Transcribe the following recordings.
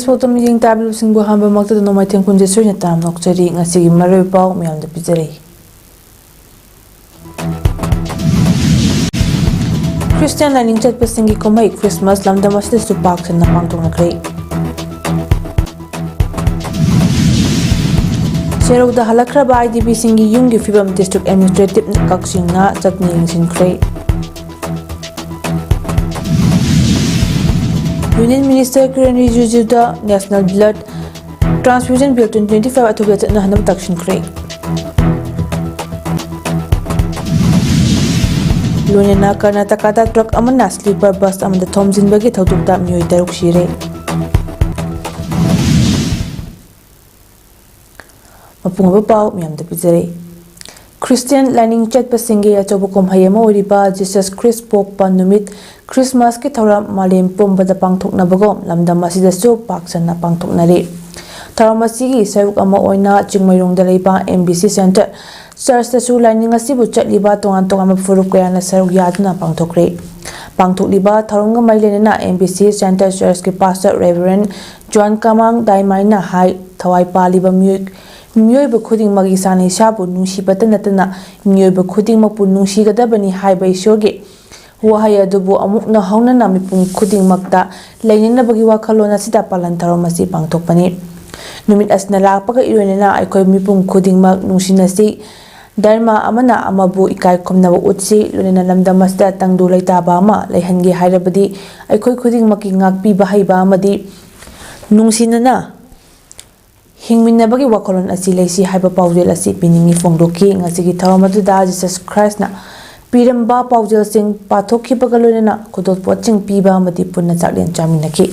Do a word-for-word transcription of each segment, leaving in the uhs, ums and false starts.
ꯁꯣꯛꯇ ꯃꯤꯠꯌꯦꯡ ꯇꯥꯕꯤꯕꯁꯤꯡꯕꯨ ꯑꯍꯥꯟꯕꯃꯛꯇꯗ ꯅꯣꯡꯃꯥꯏꯊꯦꯝ ꯈꯨꯟꯖꯦ ꯁꯣꯏꯅ ꯇꯥꯝ ꯅꯣꯛꯆꯔꯤ꯫ ꯉꯁꯤꯒꯤ ꯃꯔꯨꯑꯣꯏꯕ ꯄꯥꯎ ꯃꯌꯥꯝꯗ ꯄꯤꯖꯔꯤ꯫ ꯈ꯭ꯔꯤꯁꯇꯤꯌꯥꯟ ꯂꯥꯏꯅꯤꯡ ꯆꯠꯄꯁꯤꯡꯒꯤ ꯀꯨꯝꯍꯩ ꯈ꯭ꯔꯤꯁꯃꯥꯁ ꯂꯝꯗꯝ ꯑꯁꯤꯗꯁꯨ ꯄꯥꯛ ꯁꯟꯅ ꯄꯥꯡꯊꯣꯛꯅꯈ꯭ꯔꯦ꯫ ꯁꯦꯔꯧꯗ ꯍꯜꯂꯛꯈ꯭ꯔꯕ IDPꯁꯤꯡꯒꯤ ꯌꯨꯝꯒꯤ ꯐꯤꯕꯝ District Administrativeꯅ ꯀꯛꯆꯤꯡꯅ ꯆꯠꯅ ꯌꯦꯡꯁꯤꯟꯈ꯭ꯔꯦ꯫ Union Minister Kiren Rijijudha National Blood Transfusion Bill twenty twenty-five ꯑꯊꯨꯕꯗ ꯆꯠꯅꯍꯟꯅꯕ ꯇꯛꯁꯤꯟꯈ꯭ꯔꯦ꯫ ꯂꯣꯏꯅꯅ ꯀꯔꯅꯥꯇꯀꯥꯗ ꯇ꯭ꯔꯛ ꯑꯃꯅ ꯁ꯭ꯂꯤꯄꯔ ꯕꯁ ꯑꯃꯗ ꯊꯣꯝꯖꯤꯟꯕꯒꯤ ꯊꯧꯗꯣꯛꯇ ꯃꯤꯑꯣꯏ ꯇꯔꯨꯛ ꯁꯤꯔꯦ꯫ ꯃꯄꯨꯡ ꯑꯣꯏꯕ ꯄꯥꯎ ꯃꯌꯥꯝꯗ ꯄꯤꯖꯔꯤ꯫ ꯈ꯭ꯔꯤꯁꯇꯤꯌꯥꯟ ꯂꯥꯏꯅꯤꯡ ꯆꯠꯄꯁꯤꯡꯒꯤ ꯑꯆꯧꯕ ꯀꯨꯝꯍꯩ ꯑꯃ ꯑꯣꯏꯔꯤꯕ ꯖꯤꯁꯁ ꯈ꯭ꯔꯤꯁ ꯄꯣꯛꯄ ꯅꯨꯃꯤꯠ ꯈ꯭ꯔꯤꯁꯃꯥꯁꯀꯤ ꯊꯧꯔꯝ ꯃꯥꯂꯦꯝ ꯄꯨꯝꯕꯗ ꯄꯥꯡꯊꯣꯛꯅꯕꯒꯨꯝ ꯂꯝꯗꯝ ꯑꯁꯤꯗꯁꯨ ꯄꯥꯛ ꯁꯟꯅ ꯄꯥꯡꯊꯣꯛꯅꯔꯤ꯫ ꯊꯧꯔꯝ ꯑꯁꯤꯒꯤ ꯁꯔꯨꯛ ꯑꯃ ꯑꯣꯏꯅ ꯆꯤꯡꯃꯩꯔꯣꯡꯗ ꯂꯩꯕ MBC Center Churchꯇꯁꯨ ꯂꯥꯏꯅꯤꯡ ꯑꯁꯤꯕꯨ ꯆꯠꯂꯤꯕ ꯇꯣꯉꯥꯟ ꯇꯣꯉꯥꯟꯕ ꯐꯨꯔꯨꯞ ꯀꯌꯥꯅ ꯁꯔꯨꯛ ꯌꯥꯗꯨꯅ ꯄꯥꯡꯊꯣꯛꯈ꯭ꯔꯦ꯫ ꯄꯥꯡꯊꯣꯛꯂꯤꯕ ꯊꯧꯔꯝꯒ ꯃꯔꯤ ꯂꯩꯅꯅ MBC Center Churchꯀꯤ Pastor Reverend John Kamang Daimaiꯅ ꯍꯥꯏ, ꯊꯋꯥꯏ ꯄꯥꯜꯂꯤꯕ ꯃꯤꯑꯣꯏ, ꯃꯤꯑꯣꯏꯕ ꯈꯨꯗꯤꯡꯃꯛ ꯏꯁꯥꯅ ꯏꯁꯥꯕꯨ ꯅꯨꯡꯁꯤꯕꯇ ꯅꯠꯇꯅ ꯃꯤꯑꯣꯏꯕ ꯈꯨꯗꯤꯡꯃꯛꯄꯨ ꯅꯨꯡꯁꯤꯒꯗꯕꯅꯤ ꯍꯥꯏꯕ ꯏꯁꯣꯔꯒꯤ ꯋꯥꯍꯩ ꯑꯗꯨꯕꯨ ꯑꯃꯨꯛ ꯅꯧꯍꯧꯅꯅ ꯃꯤꯄꯨꯝ ꯈꯨꯗꯤꯡꯃꯛꯇ ꯂꯩꯅꯅꯕꯒꯤ ꯋꯥꯈꯜꯂꯣꯟ ꯑꯁꯤꯗ ꯄꯥꯂꯟ ꯊꯧꯔꯝ ꯑꯁꯤ ꯄꯥꯡꯊꯣꯛꯄꯅꯤ꯫ ꯅꯨꯃꯤꯠ ꯑꯁꯤꯅ ꯂꯥꯛꯄꯒ ꯏꯔꯣꯏꯅꯅ ꯑꯩꯈꯣꯏ ꯃꯤꯄꯨꯝ ꯈꯨꯗꯤꯡꯃꯛ ꯅꯨꯡꯁꯤꯅꯁꯤ, ꯙꯔꯃ ꯑꯃꯅ ꯑꯃꯕꯨ ꯏꯀꯥꯏ ꯈꯨꯝꯅꯕ ꯎꯠꯁꯤ, ꯂꯣꯏꯅꯅ ꯂꯝꯗꯝ ꯑꯁꯤꯗ ꯇꯪꯗꯨ ꯂꯩꯇꯥꯕ ꯑꯃ ꯂꯩꯍꯟꯒꯦ ꯍꯥꯏꯔꯕꯗꯤ ꯑꯩꯈꯣꯏ ꯈꯨꯗꯤꯡꯃꯛꯀꯤ ꯉꯥꯛꯄꯤꯕ ꯍꯩꯕ ꯑꯃꯗꯤ ꯅꯨꯡꯁꯤꯅꯅ ꯍꯤꯡꯃꯤꯟꯅꯕꯒꯤ ꯋꯥꯈꯜꯂꯣꯟ ꯑꯁꯤ ꯂꯩꯁꯤ ꯍꯥꯏꯕ ꯄꯥꯎꯖꯦꯜ ꯑꯁꯤ ꯄꯤꯅꯤꯡꯏ ꯐꯣꯡꯗꯣꯛꯈꯤ꯫ ꯉꯁꯤꯒꯤ ꯊꯧꯔꯝ ꯑꯗꯨꯗ ꯖꯤꯁꯁ ꯈ꯭ꯔꯥꯏꯁꯅ ꯄꯤꯔꯝꯕ ꯄꯥꯎꯖꯦꯜꯁꯤꯡ ꯄꯥꯊꯣꯛꯈꯤꯕꯒ ꯂꯣꯏꯅꯅ ꯈꯨꯗꯣꯜꯄꯣꯠꯁꯤꯡ ꯄꯤꯕ ꯑꯃꯗꯤ ꯄꯨꯟꯅ ꯆꯥꯛꯂꯦꯟ ꯆꯥꯃꯤꯟꯅꯈꯤ꯫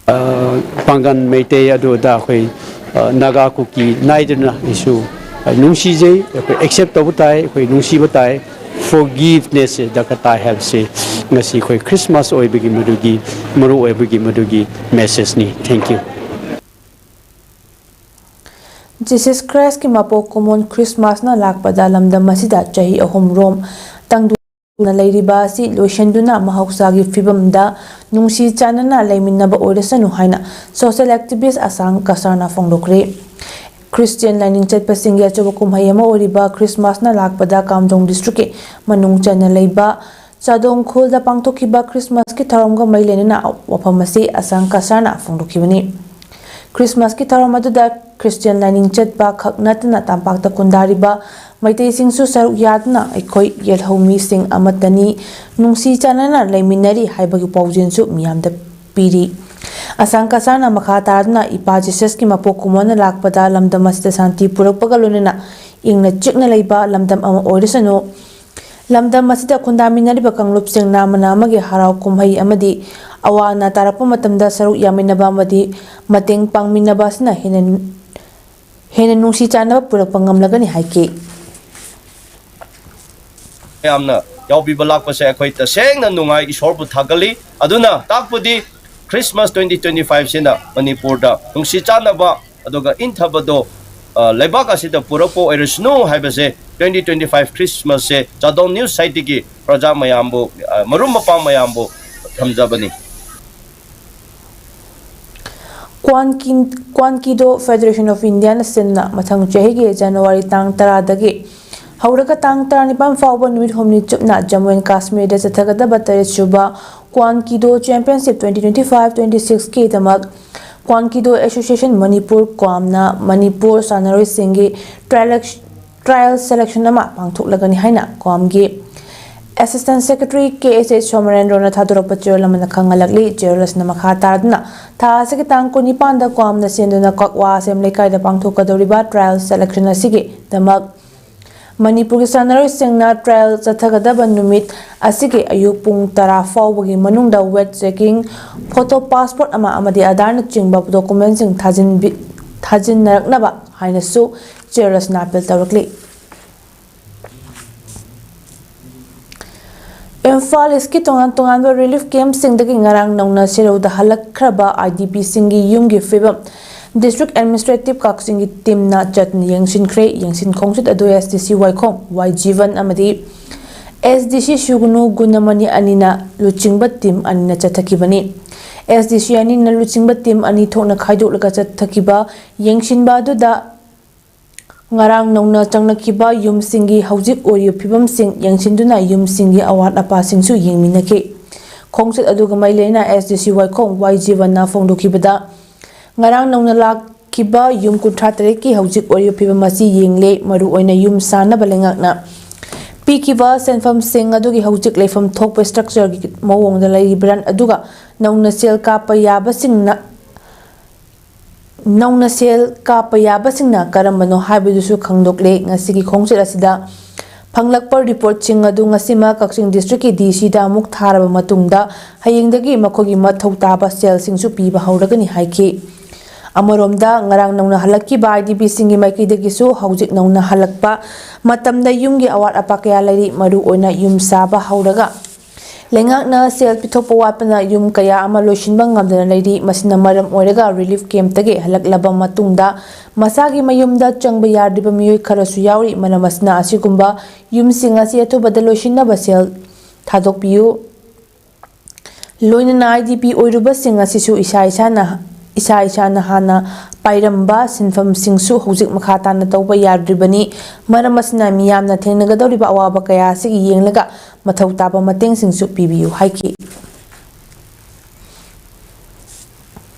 ꯑ, ꯄꯥꯡꯒꯟ ꯃꯩꯇꯩ ꯑꯗꯨ ꯑꯗꯥ ꯑꯩꯈꯣꯏ, ꯑ, ꯅꯥꯒꯥ ꯀꯨꯀꯤ ꯅꯥꯏꯗꯅ ꯑꯩꯁꯨ, ꯑ, ꯅꯨꯡꯁꯤꯖꯩ꯫ ꯑꯩꯈꯣꯏ accept ꯇꯧꯕ ꯇꯥꯏ, ꯑꯩꯈꯣꯏ ꯅꯨꯡꯁꯤꯕ ꯇꯥꯏ, forgiveness ꯁꯦ ꯗꯔꯀꯥꯔ ꯇꯥꯏ ꯍꯥꯏꯕꯁꯤ ꯉꯁꯤ ꯑꯩꯈꯣꯏ Christmas ꯑꯣꯏꯕꯒꯤ ꯃꯗꯨꯒꯤ ꯃꯔꯨ ꯑꯣꯏꯕꯒꯤ ꯃꯗꯨꯒꯤ message ꯅꯤ꯫ Thank you꯫ ꯖꯤꯁꯁ ꯈ꯭ꯔꯥꯏꯁꯀꯤ ꯃꯄꯣꯛ ꯀꯨꯝꯑꯣꯟ ꯈ꯭ꯔꯤꯁꯃꯥꯁꯅ ꯂꯥꯛꯄꯗ ꯂꯝꯗꯝ ꯑꯁꯤꯗ ꯆꯍꯤ ꯑꯍꯨꯝ ꯔꯣꯝ ꯇꯪꯗꯨꯅ ꯂꯩꯔꯤꯕ ꯑꯁꯤ ꯂꯣꯏꯁꯤꯟꯗꯨꯅ ꯃꯍꯧꯁꯥꯒꯤ ꯐꯤꯕꯝꯗ ꯅꯨꯡꯁꯤ ꯆꯥꯟꯅꯅ ꯂꯩꯃꯤꯟꯅꯕ ꯑꯣꯏꯔꯁꯅꯨ ꯍꯥꯏꯅ social activist ꯑꯁꯥꯡ ꯀꯁꯥꯔꯅ ꯐꯣꯡꯗꯣꯛꯈ꯭ꯔꯦ꯫ ꯈ꯭ꯔꯤꯁꯇꯤꯌꯟ ꯂꯥꯏꯅꯤꯡ ꯆꯠꯄꯁꯤꯡꯒꯤ ꯑꯆꯧꯕ ꯀꯨꯝꯍꯩ ꯑꯃ ꯑꯣꯏꯔꯤꯕ ꯈ꯭ꯔꯤꯁꯃꯥꯁꯅ ꯂꯥꯛꯄꯗ ꯀꯥꯝꯖꯣꯡ ꯗꯤꯁꯇ꯭ꯔꯤꯛꯀꯤ ꯃꯅꯨꯡ ꯆꯟꯅ ꯂꯩꯕ ꯆꯥꯗꯣꯡ ꯈꯨꯜꯗ ꯄꯥꯡꯊꯣꯛꯈꯤꯕ ꯈ꯭ꯔꯤꯁꯃꯥꯁꯀꯤ ꯊꯧꯔꯝꯒ ꯃꯔꯤ ꯂꯩꯅꯅ ꯋꯥꯐꯝ ꯑꯁꯤ ꯑꯁꯥꯡ ꯀꯁꯥꯔꯅ ꯐꯣꯡꯗꯣꯛꯈꯤꯕꯅꯤ꯫ ꯈ꯭ꯔꯤꯁꯃꯥꯁꯀꯤ ꯊꯧꯔꯝ ꯑꯗꯨꯗ ꯈ꯭ꯔꯤꯁꯇꯤꯌꯟ ꯂꯥꯏꯅꯤꯡ ꯆꯠꯄ ꯈꯛ ꯅꯠꯇꯅ ꯇꯝꯄꯥꯛꯇ ꯈꯨꯟꯗꯥꯔꯤꯕ ꯃꯩꯇꯩꯁꯤꯡꯁꯨ ꯁꯔꯨꯛ ꯌꯥꯗꯨꯅ ꯑꯩꯈꯣꯏ ꯌꯦꯜꯍꯧ ꯃꯤꯁꯤꯡ ꯑꯃꯠꯇꯅꯤ, ꯅꯨꯡꯁꯤ ꯆꯥꯟꯅꯅ ꯂꯩꯃꯤꯟꯅꯔꯤ ꯍꯥꯏꯕꯒꯤ ꯄꯥꯎꯖꯦꯜꯁꯨ ꯃꯤꯌꯥꯝꯗ ꯄꯤꯔꯤ꯫ ꯑꯁꯥꯡ ꯀꯁꯥꯔꯅ ꯃꯈꯥ ꯇꯥꯗꯨꯅ ꯏꯄꯥ ꯖꯤꯁꯁꯀꯤ ꯃꯄꯣꯛ ꯀꯨꯝꯑꯣꯟꯅ ꯂꯥꯛꯄꯗ ꯂꯝꯗꯝ ꯑꯁꯤꯗ ꯁꯥꯟꯇꯤ ꯄꯨꯔꯛꯄꯒ ꯂꯣꯏꯅꯅ ꯏꯪꯅ ꯆꯤꯛꯅ ꯂꯩꯕ ꯂꯝꯗꯝ ꯑꯃ ꯑꯣꯏꯔꯁꯅꯨ, ꯂꯝꯗꯝ ꯑꯁꯤꯗ ꯈꯨꯟꯗꯥꯃꯤꯟꯅꯔꯤꯕ ꯀꯥꯡꯂꯨꯞꯁꯤꯡꯅ ꯑꯃꯅ ꯑꯃꯒꯤ ꯍꯔꯥꯎ ꯀꯨꯝꯍꯩ ꯑꯃꯗꯤ ꯑꯋꯥ ꯑꯅꯥ ꯇꯥꯔꯛꯄ ꯃꯇꯝꯗ ꯁꯔꯨꯛ ꯌꯥꯃꯤꯟꯅꯕ ꯑꯃꯗꯤ ꯃꯇꯦꯡ ꯄꯥꯡꯃꯤꯟꯅꯕ ꯑꯁꯤꯅ ꯍꯦꯟꯅ, ꯍꯦꯟꯅ ꯅꯨꯡꯁꯤ ꯆꯥꯟꯅꯕ ꯄꯨꯔꯛꯄ ꯉꯝꯂꯒꯅꯤ ꯍꯥꯏꯈꯤ꯫ ꯌꯥꯝꯅ ꯌꯥꯎꯕꯤꯕ ꯂꯥꯛꯄꯁꯦ ꯑꯩꯈꯣꯏ ꯇꯁꯦꯡꯅ ꯅꯨꯡꯉꯥꯏ, ꯏꯁꯣꯔꯕꯨ ꯊꯥꯒꯠꯂꯤ꯫ ꯑꯗꯨꯅ ꯇꯥꯛꯄꯗꯤ ꯈ꯭ꯔꯤꯁꯃꯥꯁ twenty twenty five ꯁꯤꯅ ꯃꯅꯤꯄꯨꯔꯗ ꯅꯨꯡꯁꯤ ꯆꯥꯟꯅꯕ ꯑꯗꯨꯒ ꯏꯪꯊꯕꯗꯣ, ꯑ, ꯂꯩꯕꯥꯛ ꯑꯁꯤꯗ ꯄꯨꯔꯛꯄ ꯑꯣꯏꯔꯁꯅꯨ ꯍꯥꯏꯕꯁꯦ twenty twenty five ꯈ꯭ꯔꯤꯁꯃꯥꯁꯁꯦ ꯆꯥꯗꯣꯡ ꯅ꯭ꯌꯨꯁ ꯁꯥꯏꯠꯇꯒꯤ ꯄ꯭ꯔꯖꯥ ꯃꯌꯥꯝꯕꯨ, ꯑ, ꯃꯔꯨꯞ ꯃꯄꯥꯡ ꯃꯌꯥꯝꯕꯨ ꯊꯝꯖꯕꯅꯤ꯫ ꯀ꯭ꯋꯥꯟ ꯀꯤ-, ꯀ꯭ꯋꯥꯟ ꯀꯤꯗꯣ ꯐꯦꯗꯔꯦꯁꯟ ꯑꯣꯐ ꯏꯟꯗꯤꯌꯥꯅ ꯁꯤꯟꯅ ꯃꯊꯪ ꯆꯍꯤꯒꯤ ꯖꯅꯋꯥꯔꯤ ꯇꯥꯡ ꯇꯔꯥꯗꯒꯤ ꯍꯧꯔꯒ ꯇꯥꯡ ꯇꯔꯥꯅꯤꯄꯥꯟ ꯐꯥꯎꯕ ꯅꯨꯃꯤꯠ ꯍꯨꯝꯅꯤ ꯆꯨꯞꯅ ꯖꯝꯃꯨ ꯑꯦꯟ ꯀꯥꯁꯃꯤꯔꯗ ꯆꯠꯊꯒꯗꯕ ꯇꯔꯦꯠ ꯁꯨꯕ kwan kido championship twenty twenty five twenty six ꯀꯤꯗꯃꯛ ꯀ꯭ꯋꯥꯟ ꯀꯤꯗꯣ ꯑꯦꯁꯣꯁꯤꯌꯦꯁꯟ ꯃꯅꯤꯄꯨꯔ, ꯀ꯭ꯋꯥꯝꯅ ꯃꯅꯤꯄꯨꯔ ꯁꯥꯟꯅꯔꯣꯏꯁꯤꯡꯒꯤ trial trial selection ꯑꯃ ꯄꯥꯡꯊꯣꯛꯂꯒꯅꯤ ꯍꯥꯏꯅ ꯀ꯭ꯋꯥꯝꯒꯤ assistant secretary K S H ꯁꯣꯃꯔꯦꯟꯗ꯭ꯔꯣꯅ ꯊꯥꯗꯣꯔꯛꯄ ꯆꯦꯔꯣꯜ ꯑꯃꯅ ꯈꯪꯍꯜꯂꯛꯂꯤ꯫ ꯆꯦꯔꯣꯜ ꯑꯁꯤꯅ ꯃꯈꯥ ꯇꯥꯗꯨꯅ ꯊꯥ ꯑꯁꯤꯒꯤ ꯇꯥꯡ ꯀꯨꯟꯅꯤꯄꯥꯟꯗ ꯀ꯭ꯋꯥꯝꯗ ꯁꯦꯝꯗꯨꯅ ꯀꯛꯋꯥ ꯑꯁꯦꯝ ꯂꯩꯀꯥꯏꯗ ꯄꯥꯡꯊꯣꯛꯀꯗꯧꯔꯤꯕ trial selection ꯑꯁꯤꯒꯤꯗꯃꯛ ꯃꯅꯤꯄꯨꯔꯒꯤ ꯁꯥꯟꯅꯔꯣꯏꯁꯤꯡꯅ trial ꯆꯠꯊꯒꯗꯕ ꯅꯨꯃꯤꯠ ꯑꯁꯤꯒꯤ ꯑꯌꯨꯛ ꯄꯨꯡ ꯇꯔꯥ ꯐꯥꯎꯕꯒꯤ ꯃꯅꯨꯡꯗ weight checking, photo passport ꯑꯃ ꯑꯃꯗꯤ ꯑꯙꯥꯔꯅꯆꯤꯡꯕ documentꯁꯤꯡ ꯊꯥꯖꯤꯟꯕꯤ-, ꯊꯥꯖꯤꯟꯅꯔꯛꯅꯕ ꯍꯥꯏꯅꯁꯨ ꯆꯦꯔꯣꯜ ꯑꯁꯤꯅ appeal ꯇꯧꯔꯛꯂꯤ꯫ ꯏꯝꯐꯥꯜ ꯏꯁꯀꯤ ꯇꯣꯉꯥꯟ ꯇꯣꯉꯥꯟꯕ relief campꯁꯤꯡꯗꯒꯤ ꯉꯔꯥꯡ ꯅꯧꯅ ꯁꯦꯔꯧꯗ ꯍꯜꯂꯛꯈ꯭ꯔꯕ IDPꯁꯤꯡꯒꯤ ꯌꯨꯝꯒꯤ ꯐꯤꯕꯝ District Administrative ꯀꯛꯆꯤꯡꯒꯤ teamꯅ ꯆꯠꯅ ꯌꯦꯡꯁꯤꯟꯈ꯭ꯔꯦ꯫ ꯌꯦꯡꯁꯤꯟ ꯈꯣꯡꯆꯠ ꯑꯗꯨ S D C ꯋꯥꯏꯈꯣꯡ ꯋꯥꯏ ꯖꯤꯕꯟ ꯑꯃꯗꯤ S D C ꯁꯨꯒꯨꯅꯨ ꯒꯨꯅꯃꯅꯤ ꯑꯅꯤꯅ ꯂꯨꯆꯤꯡꯕ team ꯑꯅꯤꯅ ꯆꯠꯊꯈꯤꯕꯅꯤ꯫ S D C ꯑꯅꯤꯅ ꯂꯨꯆꯤꯡꯕ team ꯑꯅꯤ ꯊꯣꯛꯅ ꯈꯥꯏꯗꯣꯛꯂꯒ ꯆꯠꯊꯈꯤꯕ ꯌꯦꯡꯁꯤꯟꯕ ꯑꯗꯨꯗ ꯉꯔꯥꯡ ꯅꯧꯅ ꯆꯪꯂꯛꯈꯤꯕ ꯌꯨꯝꯁꯤꯡꯒꯤ ꯍꯧꯖꯤꯛ ꯑꯣꯏꯔꯤꯕ ꯐꯤꯕꯝꯁꯤꯡ ꯌꯦꯡꯁꯤꯟꯗꯨꯅ ꯌꯨꯝꯁꯤꯡꯒꯤ ꯑꯋꯥꯠ ꯑꯄꯥꯁꯤꯡꯁꯨ ꯌꯦꯡꯃꯤꯟꯅꯈꯤ꯫ ꯈꯣꯡꯆꯠ ꯑꯗꯨꯒ ꯃꯔꯤ ꯂꯩꯅꯅ S D C ꯋꯥꯏꯈꯣꯡ ꯋꯥꯏ ꯖꯤꯕꯟꯅ ꯐꯣꯡꯗꯣꯛꯈꯤꯕꯗ, ꯉꯔꯥꯡ ꯅꯧꯅ ꯂꯥꯛꯈꯤꯕ ꯌꯨꯝ ꯀꯨꯟꯊ꯭ꯔꯥ ꯇꯔꯦꯠꯀꯤ ꯍꯧꯖꯤꯛ ꯑꯣꯏꯔꯤꯕ ꯐꯤꯕꯝ ꯑꯁꯤ ꯌꯦꯡꯂꯦ꯫ ꯃꯔꯨꯑꯣꯏꯅ ꯌꯨꯝ ꯁꯥꯅꯕ ꯂꯩꯉꯥꯛꯅ ꯄꯤꯈꯤꯕ ꯁꯦꯟꯐꯝꯁꯤꯡ ꯑꯗꯨꯒꯤ ꯍꯧꯖꯤꯛ ꯂꯩꯐꯝ ꯊꯣꯛꯄ structureꯒꯤ ꯃꯑꯣꯡꯗ ꯂꯩꯔꯤꯕ꯭ꯔꯥ, ꯑꯗꯨꯒ ꯅꯧꯅ ꯁꯦꯜ ꯀꯥꯞꯄ ꯌꯥꯕꯁꯤꯡꯅ ꯅꯧꯅ ꯁꯦꯜ ꯀꯥꯞꯄ ꯌꯥꯕꯁꯤꯡꯅ ꯀꯔꯝꯕꯅꯣ ꯍꯥꯏꯕꯗꯨꯁꯨ ꯈꯪꯗꯣꯛꯂꯦ꯫ ꯉꯁꯤꯒꯤ ꯈꯣꯡꯆꯠ ꯑꯁꯤꯗ ꯐꯪꯂꯛꯄ reportꯁꯤꯡ ꯑꯗꯨ ꯉꯁꯤꯃꯛ ꯀꯛꯆꯤꯡ districtꯀꯤ D Cꯗ ꯑꯃꯨꯛ ꯊꯥꯔꯕ ꯃꯇꯨꯡꯗ, ꯍꯌꯦꯡꯗꯒꯤ ꯃꯈꯣꯏꯒꯤ ꯃꯊꯧ ꯇꯥꯕ ꯁꯦꯜꯁꯤꯡꯁꯨ ꯄꯤꯕ ꯍꯧꯔꯒꯅꯤ ꯍꯥꯏꯈꯤ꯫ ꯑꯃꯔꯣꯝꯗ, ꯉꯔꯥꯡ ꯅꯧꯅ ꯍꯜꯂꯛꯈꯤꯕ I D Pꯁꯤꯡꯒꯤ ꯃꯥꯏꯀꯩꯗꯒꯤꯁꯨ ꯍꯧꯖꯤꯛ ꯅꯧꯅ ꯍꯜꯂꯛꯄ ꯃꯇꯝꯗ ꯌꯨꯝꯒꯤ ꯑꯋꯥꯠ ꯑꯄꯥ ꯀꯌꯥ ꯂꯩꯔꯤ, ꯃꯔꯨꯑꯣꯏꯅ ꯌꯨꯝ ꯁꯥꯕ ꯍꯧꯔꯒ ꯂꯩꯉꯥꯛꯅ ꯁꯦꯜ ꯄꯤꯊꯣꯛꯄ ꯋꯥꯠꯄꯅ ꯌꯨꯝ ꯀꯌꯥ ꯑꯃ ꯂꯣꯏꯁꯤꯟꯕ ꯉꯝꯗꯅ ꯂꯩꯔꯤ꯫ ꯃꯁꯤꯅ ꯃꯔꯝ ꯑꯣꯏꯔꯒ relief campꯇꯒꯤ ꯍꯜꯂꯛꯂꯕ ꯃꯇꯨꯡꯗ ꯃꯁꯥꯒꯤ ꯃꯌꯨꯝꯗ ꯆꯪꯕ ꯌꯥꯗ꯭ꯔꯤꯕ ꯃꯤꯑꯣꯏ ꯈꯔꯁꯨ ꯌꯥꯎꯔꯤ꯫ ꯃꯔꯝ ꯑꯁꯤꯅ ꯑꯁꯤꯒꯨꯝꯕ ꯌꯨꯝꯁꯤꯡ ꯑꯁꯤ ꯑꯊꯨꯕꯗ ꯂꯣꯏꯁꯤꯟꯅꯕ ꯁꯦꯜ ꯊꯥꯗꯣꯛꯄꯤꯌꯨ꯫ ꯂꯣꯏꯅꯅ I D P ꯑꯣꯏꯔꯨꯕꯁꯤꯡ ꯑꯁꯤꯁꯨ ꯏꯁꯥ ꯏꯁꯥꯅ, ꯏꯁꯥ ꯏꯁꯥꯅ ꯍꯥꯟꯅ ꯄꯥꯏꯔꯝꯕ ꯁꯤꯟꯐꯝꯁꯤꯡꯁꯨ ꯍꯧꯖꯤꯛ ꯃꯈꯥ ꯇꯥꯅ ꯇꯧꯕ ꯌꯥꯗ꯭ꯔꯤꯕꯅꯤ꯫ ꯃꯔꯝ ꯑꯁꯤꯅ ꯃꯤꯌꯥꯝꯅ ꯊꯦꯡꯅꯒꯗꯧꯔꯤꯕ ꯑꯋꯥꯕ ꯀꯌꯥ ꯑꯁꯤꯒꯤ ꯌꯦꯡꯂꯒ ꯃꯊꯧ ꯇꯥꯕ ꯃꯇꯦꯡꯁꯤꯡꯁꯨ ꯄꯤꯕꯤꯌꯨ ꯍꯥꯏꯈꯤ꯫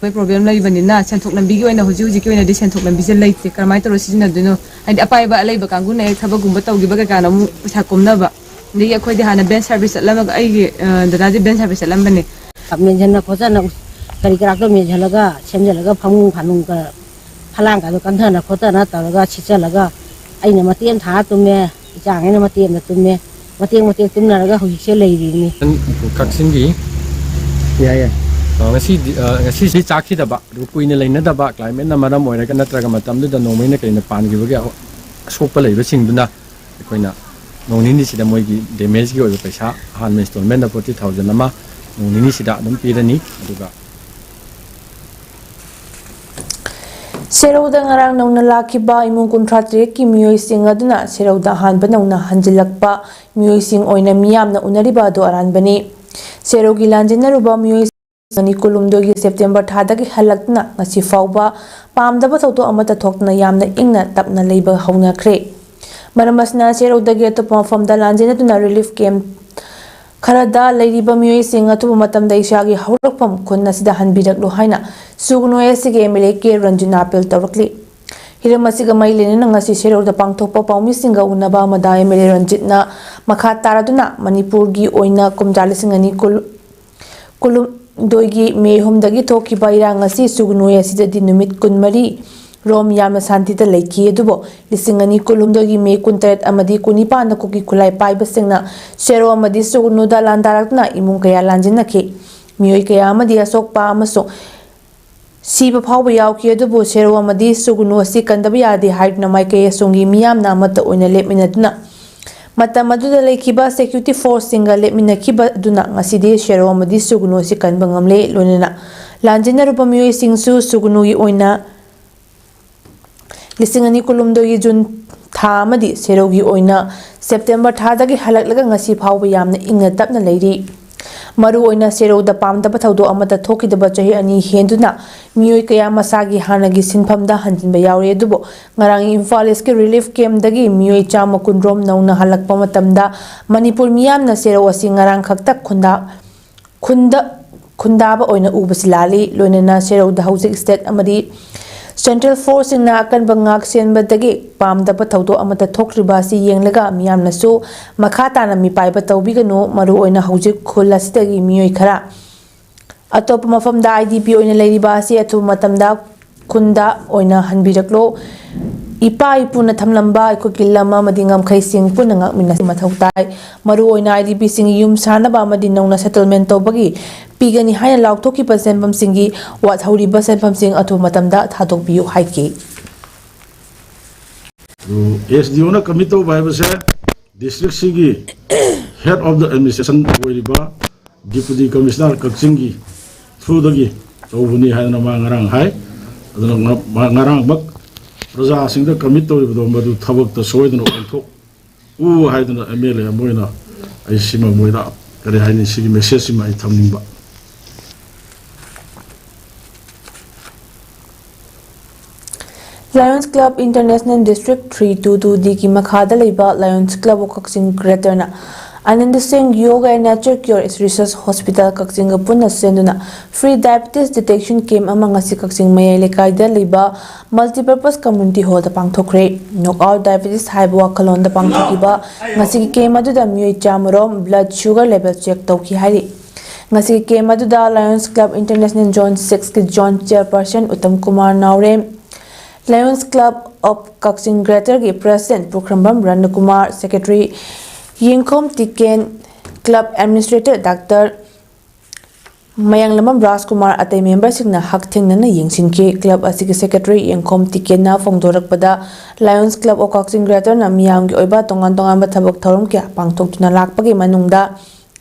ꯑꯩꯈꯣꯏ problem ꯂꯩꯕꯅꯤꯅ ꯁꯦꯟꯊꯣꯛ ꯂꯝꯕꯤꯒꯤ ꯑꯣꯏꯅ ꯍꯧꯖꯤꯛ ꯍꯧꯖꯤꯛꯀꯤ ꯑꯣꯏꯅꯗꯤ ꯁꯦꯟꯊꯣꯛ ꯂꯝꯕꯤꯁꯦ ꯂꯩꯇꯦ꯫ ꯀꯔꯝꯍꯥꯏꯅ ꯇꯧꯔ ꯁꯤꯖꯤꯟꯅꯗꯣꯏꯅꯣ? ꯍꯥꯏꯗꯤ ꯑꯄꯥꯏꯕ ꯑꯂꯩꯕ ꯀꯥꯡꯕꯨꯅ ꯍꯦꯛ ꯊꯕꯛꯀꯨꯝꯕ ꯇꯧꯈꯤꯕ ꯀꯩꯀꯥꯅ ꯑꯃꯨꯛ ꯄꯩꯁꯥ ꯀꯣꯝꯅꯕ꯫ ꯑꯗꯒꯤ ꯑꯩꯈꯣꯏꯗꯤ ꯍꯥꯟꯅ bench service ꯆꯠꯂꯝꯃꯒ, ꯑꯩꯒꯤ, ꯑ, ꯗꯗꯥꯗꯤ bench service ꯆꯠꯂꯝꯕꯅꯦ꯫ ꯃꯦꯟꯁꯤꯟꯅ ꯈꯣꯠꯆꯟꯅ ꯀꯔꯤ ꯀꯔꯥꯛꯇꯣ ꯃꯦꯟꯁꯤꯜꯂꯒ ꯁꯦꯝꯖꯤꯜꯂꯒ ꯐꯃꯨꯡ ꯐꯥꯅꯨꯡꯒ ꯐꯂꯥꯡꯒꯗꯣ ꯀꯟꯊꯅ ꯈꯣꯠꯇꯅ ꯇꯧꯔꯒ ꯁꯤꯠꯆꯜꯂꯒ ꯑꯩꯅ ꯃꯇꯦꯛ ꯑꯃ ꯊꯥꯔ ꯇꯨꯝꯃꯦ, ꯏꯆꯥꯉꯩꯅ ꯃꯇꯦꯛ ꯑꯃꯗ ꯇꯨꯝꯃꯦ, ꯃꯇꯦꯛ ꯃꯇꯦꯛ ꯇꯨꯝꯅꯔꯒ ꯍꯧꯖꯤꯛꯁꯦ ꯂꯩꯔꯤꯅꯤ꯫ ꯀꯛꯆꯤꯡꯒꯤ ꯌꯥꯏ, ꯌꯥꯏ꯫ ꯑ, ꯉꯁꯤꯗꯤ, ꯑ, ꯉꯁꯤꯁꯤ ꯆꯥꯛꯈꯤꯗꯕ, ꯑꯗꯨꯒ ꯀꯨꯏꯅ ꯂꯩꯅꯗꯕ, climateꯅ ꯃꯔꯝ ꯑꯣꯏꯔꯒ ꯅꯠꯇ꯭ꯔꯒ ꯃꯇꯝꯗꯨꯗ ꯅꯣꯡꯃꯩꯅ ꯀꯩꯅ ꯄꯥꯟꯈꯤꯕꯒꯤ ꯑꯍꯣ-, ꯑꯁꯣꯛꯄ ꯂꯩꯕꯁꯤꯡꯗꯨꯅ ꯑꯩꯈꯣꯏꯅ ꯅꯣꯡ ꯅꯤꯅꯤꯁꯤꯗ ꯃꯣꯏꯒꯤ damageꯀꯤ ꯑꯣꯏꯕ ꯄꯩꯁꯥ ꯑꯍꯥꯟꯕ installmentꯇ forty thousand ꯑꯃ ꯅꯣꯡ ꯅꯤꯅꯤꯁꯤꯗ ꯑꯗꯨꯝ ꯄꯤꯔꯅꯤ꯫ ꯑꯗꯨꯒ ꯁꯦꯔꯧꯗ ꯉꯔꯥꯡ ꯅꯧꯅ ꯂꯥꯛꯈꯤꯕ ꯏꯃꯨꯡ ꯀꯨꯟꯊ꯭ꯔꯥ ꯇꯔꯦꯠꯀꯤ ꯃꯤꯑꯣꯏꯁꯤꯡ ꯑꯗꯨꯅ ꯁꯦꯔꯧꯗ ꯑꯍꯥꯟꯕ ꯅꯧꯅ ꯍꯟꯖꯤꯜꯂꯛꯄ ꯃꯤꯑꯣꯏꯁꯤꯡ ꯑꯣꯏꯅ ꯃꯤꯌꯥꯝꯅ ꯎꯅꯔꯤꯕ ꯑꯗꯨ ꯑꯔꯥꯟꯕꯅꯤ꯫ ꯁꯦꯔꯧꯒꯤ ꯂꯥꯟꯖꯦꯟꯅꯔꯨꯕ ꯃꯤꯑꯣꯏꯁꯤꯡ ꯑꯅꯤ ꯀꯨꯟꯍꯨꯝꯗꯣꯏꯒꯤ ꯁꯦꯞꯇꯦꯝꯕꯔ ꯊꯥꯗꯒꯤ ꯍꯜꯂꯛꯇꯨꯅ ꯉꯁꯤ ꯐꯥꯎꯕ ꯄꯥꯝꯗꯕ ꯊꯧꯗꯣꯛ ꯑꯃꯠꯇ ꯊꯣꯛꯇꯅ ꯌꯥꯝꯅ ꯏꯪꯅ ꯇꯞꯅ ꯂꯩꯕ ꯍꯧꯅꯈ꯭ꯔꯦ꯫ ꯃꯔꯝ ꯑꯁꯤꯅ ꯁꯦꯔꯧꯗꯒꯤ ꯑꯇꯣꯞꯄ ꯃꯐꯝꯗ ꯂꯥꯟꯖꯦꯟꯅꯗꯨꯅ ꯔꯤꯂꯤꯐ ꯀꯦꯝꯞ ꯈꯔꯗ ꯂꯩꯔꯤꯕ ꯃꯤꯑꯣꯏꯁꯤꯡ ꯑꯊꯨꯕ ꯃꯇꯝꯗ ꯏꯁꯥꯒꯤ ꯍꯧꯔꯛꯐꯝ ꯈꯨꯟ ꯑꯁꯤꯗ ꯍꯟꯕꯤꯔꯛꯂꯨ ꯍꯥꯏꯅ ꯁꯨꯒꯅꯨ ꯑꯦꯁ ꯁꯤꯒꯤ ꯑꯦꯝ ꯑꯦꯜ ꯑꯦ ꯀꯦ ꯔꯟꯖꯨꯅ ꯑꯥꯄꯤꯜ ꯇꯧꯔꯛꯂꯤ꯫ ꯍꯤꯔꯝ ꯑꯁꯤꯒ ꯃꯔꯤ ꯂꯩꯅꯅ ꯉꯁꯤ ꯁꯦꯔꯧꯗ ꯄꯥꯡꯊꯣꯛꯄ ꯄꯥꯎꯃꯤꯁꯤꯡꯒ ꯎꯅꯕ ꯑꯃꯗ ꯑꯦꯝ ꯑꯦꯜ ꯑꯦ ꯔꯟꯖꯤꯠꯅ ꯃꯈꯥ ꯇꯥꯔꯗꯨꯅ ꯃꯅꯤꯄꯨꯔꯒꯤ ꯑꯣꯏꯅ ꯀꯨꯝꯖꯥ ꯂꯤꯁꯤꯡ ꯑꯅꯤ ꯀꯨꯟ ꯀꯨꯟꯍꯨꯝꯗꯣꯏꯒꯤ ꯃꯦ ꯑꯍꯨꯝꯗꯒꯤ ꯊꯣꯛꯈꯤꯕ ꯏꯔꯥꯡ ꯑꯁꯤ ꯁꯨꯒꯅꯨ ꯑꯁꯤꯗꯗꯤ ꯅꯨꯃꯤꯠ ꯀꯨꯟꯃꯔꯤ ꯔꯣꯝ ꯌꯥꯝꯅ ꯁꯥꯟꯇꯤꯗ ꯂꯩꯈꯤ꯫ ꯑꯗꯨꯕꯨ ꯂꯤꯁꯤꯡ ꯑꯅꯤ ꯀꯨꯟꯍꯨꯝꯗꯣꯏꯒꯤ ꯃꯦ ꯀꯨꯟꯇꯔꯦꯠ ꯑꯃꯗꯤ ꯀꯨꯟꯅꯤꯄꯥꯟꯗ ꯀꯨꯀꯤ ꯈꯨꯠꯂꯥꯏ ꯄꯥꯏꯕꯁꯤꯡꯅ ꯁꯦꯔꯧ ꯑꯃꯗꯤ ꯁꯨꯒꯅꯨꯗ ꯂꯥꯟꯗꯥꯔꯛꯇꯨꯅ ꯏꯃꯨꯡ ꯀꯌꯥ ꯂꯥꯟꯖꯤꯟꯅꯈꯤ꯫ ꯃꯤꯑꯣꯏ ꯀꯌꯥ ꯑꯃꯗꯤ ꯑꯁꯣꯛꯄ ꯑꯃꯁꯨꯡ ꯁꯤꯕ ꯐꯥꯎꯕ ꯌꯥꯎꯈꯤ꯫ ꯑꯗꯨꯕꯨ ꯁꯦꯔꯧ ꯑꯃꯗꯤ ꯁꯨꯒꯅꯨ ꯑꯁꯤ ꯀꯟꯗꯕ ꯌꯥꯗꯦ ꯍꯥꯏꯗꯨꯅ ꯃꯥꯏꯀꯩ ꯑꯁꯣꯝꯒꯤ ꯃꯤꯌꯥꯝꯅ ꯑꯃꯠꯇ ꯑꯣꯏꯅ ꯂꯦꯞꯃꯤꯟꯅꯗꯨꯅ ꯃꯇꯝ ꯑꯗꯨꯗ ꯂꯩꯈꯤꯕ ꯁꯦꯀ꯭ꯌꯨꯔꯤꯇꯤ ꯐꯣꯔꯁꯁꯤꯡꯒ ꯂꯦꯞꯃꯤꯟꯅꯈꯤꯕ ꯑꯗꯨꯅ ꯉꯁꯤꯗꯤ ꯁꯦꯔꯧ ꯑꯃꯗꯤ ꯁꯨꯒꯅꯨ ꯑꯁꯤ ꯀꯟꯕ ꯉꯝꯂꯦ꯫ ꯂꯣꯏꯅꯅ ꯂꯥꯟꯖꯦꯟꯅꯔꯨꯕ ꯃꯤꯑꯣꯏꯁꯤꯡꯁꯨ ꯁꯨꯒꯅꯨꯒꯤ ꯑꯣꯏꯅ ꯂꯤꯁꯤꯡ ꯑꯅꯤ ꯀꯨꯟꯍꯨꯝꯗꯣꯏꯒꯤ ꯖꯨꯟ ꯊꯥ ꯑꯃꯗꯤ ꯁꯦꯔꯧꯒꯤ ꯑꯣꯏꯅ ꯁꯦꯞꯇꯦꯝꯕꯔ ꯊꯥꯗꯒꯤ ꯍꯜꯂꯛꯂꯒ ꯉꯁꯤ ꯐꯥꯎꯕ ꯌꯥꯝꯅ ꯏꯪꯅ ꯇꯞꯅ ꯂꯩꯔꯤ꯫ ꯃꯔꯨꯑꯣꯏꯅ ꯁꯦꯔꯧꯗ ꯄꯥꯝꯗꯕ ꯊꯧꯗꯣꯛ ꯑꯃꯠꯇ ꯊꯣꯛꯈꯤꯗꯕ ꯆꯍꯤ ꯑꯅꯤ ꯍꯦꯟꯗꯨꯅ ꯃꯤꯑꯣꯏ ꯀꯌꯥ ꯃꯁꯥꯒꯤ ꯍꯥꯟꯅꯒꯤ ꯁꯤꯟꯐꯝꯗ ꯍꯟꯖꯤꯟꯕ ꯌꯥꯎꯔꯦ꯫ ꯑꯗꯨꯕꯨ ꯉꯔꯥꯡꯒꯤ ꯏꯝꯐꯥꯜ ꯏꯁꯀꯤ ꯔꯤꯂꯤꯐ ꯀꯦꯝꯗꯒꯤ ꯃꯤꯑꯣꯏ ꯆꯥꯝꯃ ꯀꯨꯟꯔꯣꯝ ꯅꯧꯅ ꯍꯜꯂꯛꯄ ꯃꯇꯝꯗ ꯃꯅꯤꯄꯨꯔ ꯃꯤꯌꯥꯝꯅ ꯁꯦꯔꯧ ꯑꯁꯤ ꯉꯔꯥꯡ ꯈꯛꯇ ꯈꯨꯟꯗꯥ ꯈꯨꯟꯗ ꯈꯨꯟꯗꯥꯕ ꯑꯣꯏꯅ ꯎꯕꯁꯤ ꯂꯥꯜꯂꯤ꯫ ꯂꯣꯏꯅꯅ ꯁꯦꯔꯧꯗ ꯍꯧꯖꯤꯛ ꯁ꯭ꯇꯦꯠ ꯑꯃꯗꯤ ꯁꯦꯟꯇ꯭ꯔꯦꯜ ꯐꯣꯔꯁꯁꯤꯡꯅ ꯑꯀꯟꯕ ꯉꯥꯛ ꯁꯦꯟꯕꯗꯒꯤ ꯄꯥꯝꯗꯕ ꯊꯧꯗꯣꯛ ꯑꯃꯠꯇ ꯊꯣꯛꯇ꯭ꯔꯤꯕ ꯑꯁꯤ ꯌꯦꯡꯂꯒ ꯃꯤꯌꯥꯝꯅꯁꯨ ꯃꯈꯥ ꯇꯥꯅ ꯃꯤꯄꯥꯏꯕ ꯇꯧꯕꯤꯒꯅꯨ꯫ ꯃꯔꯨꯑꯣꯏꯅ ꯍꯧꯖꯤꯛ ꯈꯨꯜ ꯑꯁꯤꯗꯒꯤ ꯃꯤꯑꯣꯏ ꯈꯔ ꯑꯇꯣꯞꯄ ꯃꯐꯝꯗ ꯑꯥꯏ ꯗꯤ ꯄꯤ ꯑꯣꯏꯅ ꯂꯩꯔꯤꯕ ꯑꯁꯤ ꯑꯊꯨꯕ ꯃꯇꯝꯗ ꯈꯨꯟꯗ ꯑꯣꯏꯅ ꯍꯟꯕꯤꯔꯛꯂꯣ꯫ ꯏꯄꯥ ꯏꯄꯨꯅ ꯊꯝꯂꯝꯕ ꯑꯩꯈꯣꯏꯒꯤ ꯂꯝ ꯑꯃꯗꯤ ꯉꯝꯈꯩꯁꯤꯡ ꯄꯨꯟꯅ ꯉꯥꯛꯃꯤꯟꯅꯁꯤ ꯃꯊꯧ ꯇꯥꯏ꯫ ꯃꯔꯨꯑꯣꯏꯅ ꯑꯥꯏ ꯗꯤ ꯄꯤꯁꯤꯡꯒꯤ ꯌꯨꯝ ꯁꯥꯅꯕ ꯑꯃꯗꯤ ꯅꯧꯅ ꯁꯦꯇꯜꯃꯦꯟ ꯇꯧꯕꯒꯤ ꯄꯤꯒꯅꯤ ꯍꯥꯏꯅ ꯂꯥꯎꯊꯣꯛꯈꯤꯕ ꯁꯦꯟꯐꯝꯁꯤꯡꯒꯤ ꯋꯥꯠꯍꯧꯔꯤꯕ ꯁꯦꯟꯐꯝꯁꯤꯡ ꯑꯊꯨꯕ ꯃꯇꯝꯗ ꯊꯥꯗꯣꯛꯄꯤꯌꯨ ꯍꯥꯏꯈꯤ꯫ ꯑꯦꯁ ꯗꯤ ꯑꯣꯅ ꯀꯃꯤꯠ ꯇꯧꯕ ꯍꯥꯏꯕꯁꯦ ꯗꯤꯁꯇ꯭ꯔꯤꯛꯁꯤꯒꯤ head of the administration ꯑꯣꯏꯔꯤꯕ ꯗꯤꯄꯨꯇꯤ ꯀꯃꯤꯁꯅꯔ ꯀꯛꯆꯤꯡꯒꯤ ꯊ꯭ꯔꯨꯗꯒꯤ ꯇꯧꯕꯅꯤ ꯍꯥꯏꯗꯅ ꯃꯥ ꯉꯔꯥꯡ ꯍꯥꯏ꯫ ꯑꯗꯨꯅ ꯉ- ꯉꯔꯥꯡꯃꯛ ꯄ꯭ꯔꯖꯥꯁꯤꯡꯗ ꯀꯃꯤꯠ ꯇꯧꯔꯤꯕꯗꯣ ꯃꯗꯨ ꯊꯕꯛꯇ ꯁꯣꯏꯗꯅ ꯑꯣꯟꯊꯣꯛꯎ ꯍꯥꯏꯗꯨꯅ ꯑꯦꯝ ꯑꯦꯜ ꯑꯦ ꯑꯃ ꯑꯣꯏꯅ ꯑꯩ ꯁꯤꯃ ꯃꯣꯏꯗ ꯀꯔꯤ ꯍꯥꯏꯅꯤ, ꯁꯤꯒꯤ ꯃꯦꯁꯦꯖꯁꯤꯃ ꯑꯩ ꯊꯝꯅꯤꯡꯕ꯫ Lions Club International District three two two D ꯒꯤ ꯃꯈꯥꯗ ꯂꯩꯕ Lions Club of Kakching Greater ꯅ Ananda Singh Yoga and Nature Cure Research Hospital ꯀꯛꯆꯤꯡꯒ ꯄꯨꯟꯅ ꯁꯤꯟꯗꯨꯅ free diabetes detection camp ꯑꯃ ꯉꯁꯤ ꯀꯛꯆꯤꯡ ꯃꯌꯥꯏ ꯂꯩꯀꯥꯏꯗ ꯂꯩꯕ Multipurpose Community Hall ꯗ ꯄꯥꯡꯊꯣꯛꯈ꯭ꯔꯦ꯫ Knockout Diabetes ꯍꯥꯏꯕ ꯋꯥꯈꯜꯂꯣꯟꯗ ꯄꯥꯡꯊꯣꯛꯈꯤꯕ ꯉꯁꯤꯒꯤ camp ꯑꯗꯨꯗ ꯃꯤꯑꯣꯏ ꯆꯥꯃꯔꯣꯝ blood sugar level check ꯇꯧꯈꯤ ꯍꯥꯏꯔꯤ꯫ ꯉꯁꯤꯒꯤ camp ꯑꯗꯨꯗ Lions Club International Zone six ꯀꯤ Zone Chairperson Uttam Kumar Naorem, Lions Club of Kakching Greater ꯒꯤ President ꯄꯨꯈ꯭ꯔꯝꯕꯝ ꯔꯅꯀꯨꯃꯥꯔ, Secretary ꯌꯦꯡꯈꯣꯝ ꯇꯤꯀꯦꯟ, Club Administrator Doctor ꯃꯌꯥꯡꯂꯝꯕꯝ ꯔꯥꯖꯀꯨꯃꯥꯔ, ꯑꯇꯩ member ꯁꯤꯡꯅ ꯍꯛꯊꯦꯡꯅꯅ ꯌꯦꯡꯁꯤꯟꯈꯤ꯫ Club ꯑꯁꯤꯒꯤ Secretary ꯌꯦꯡꯈꯣꯝ ꯇꯤꯀꯦꯟꯅ ꯐꯣꯡꯗꯣꯔꯛꯄꯗ, Lions Club of Kakching Greater ꯅ ꯃꯤꯌꯥꯝꯒꯤ ꯑꯣꯏꯕ ꯇꯣꯉꯥꯟ ꯇꯣꯉꯥꯟꯕ ꯊꯕꯛ ꯊꯧꯔꯝ ꯀꯌꯥ ꯄꯥꯡꯊꯣꯛꯇꯨꯅ ꯂꯥꯛꯄꯒꯤ ꯃꯅꯨꯡꯗ,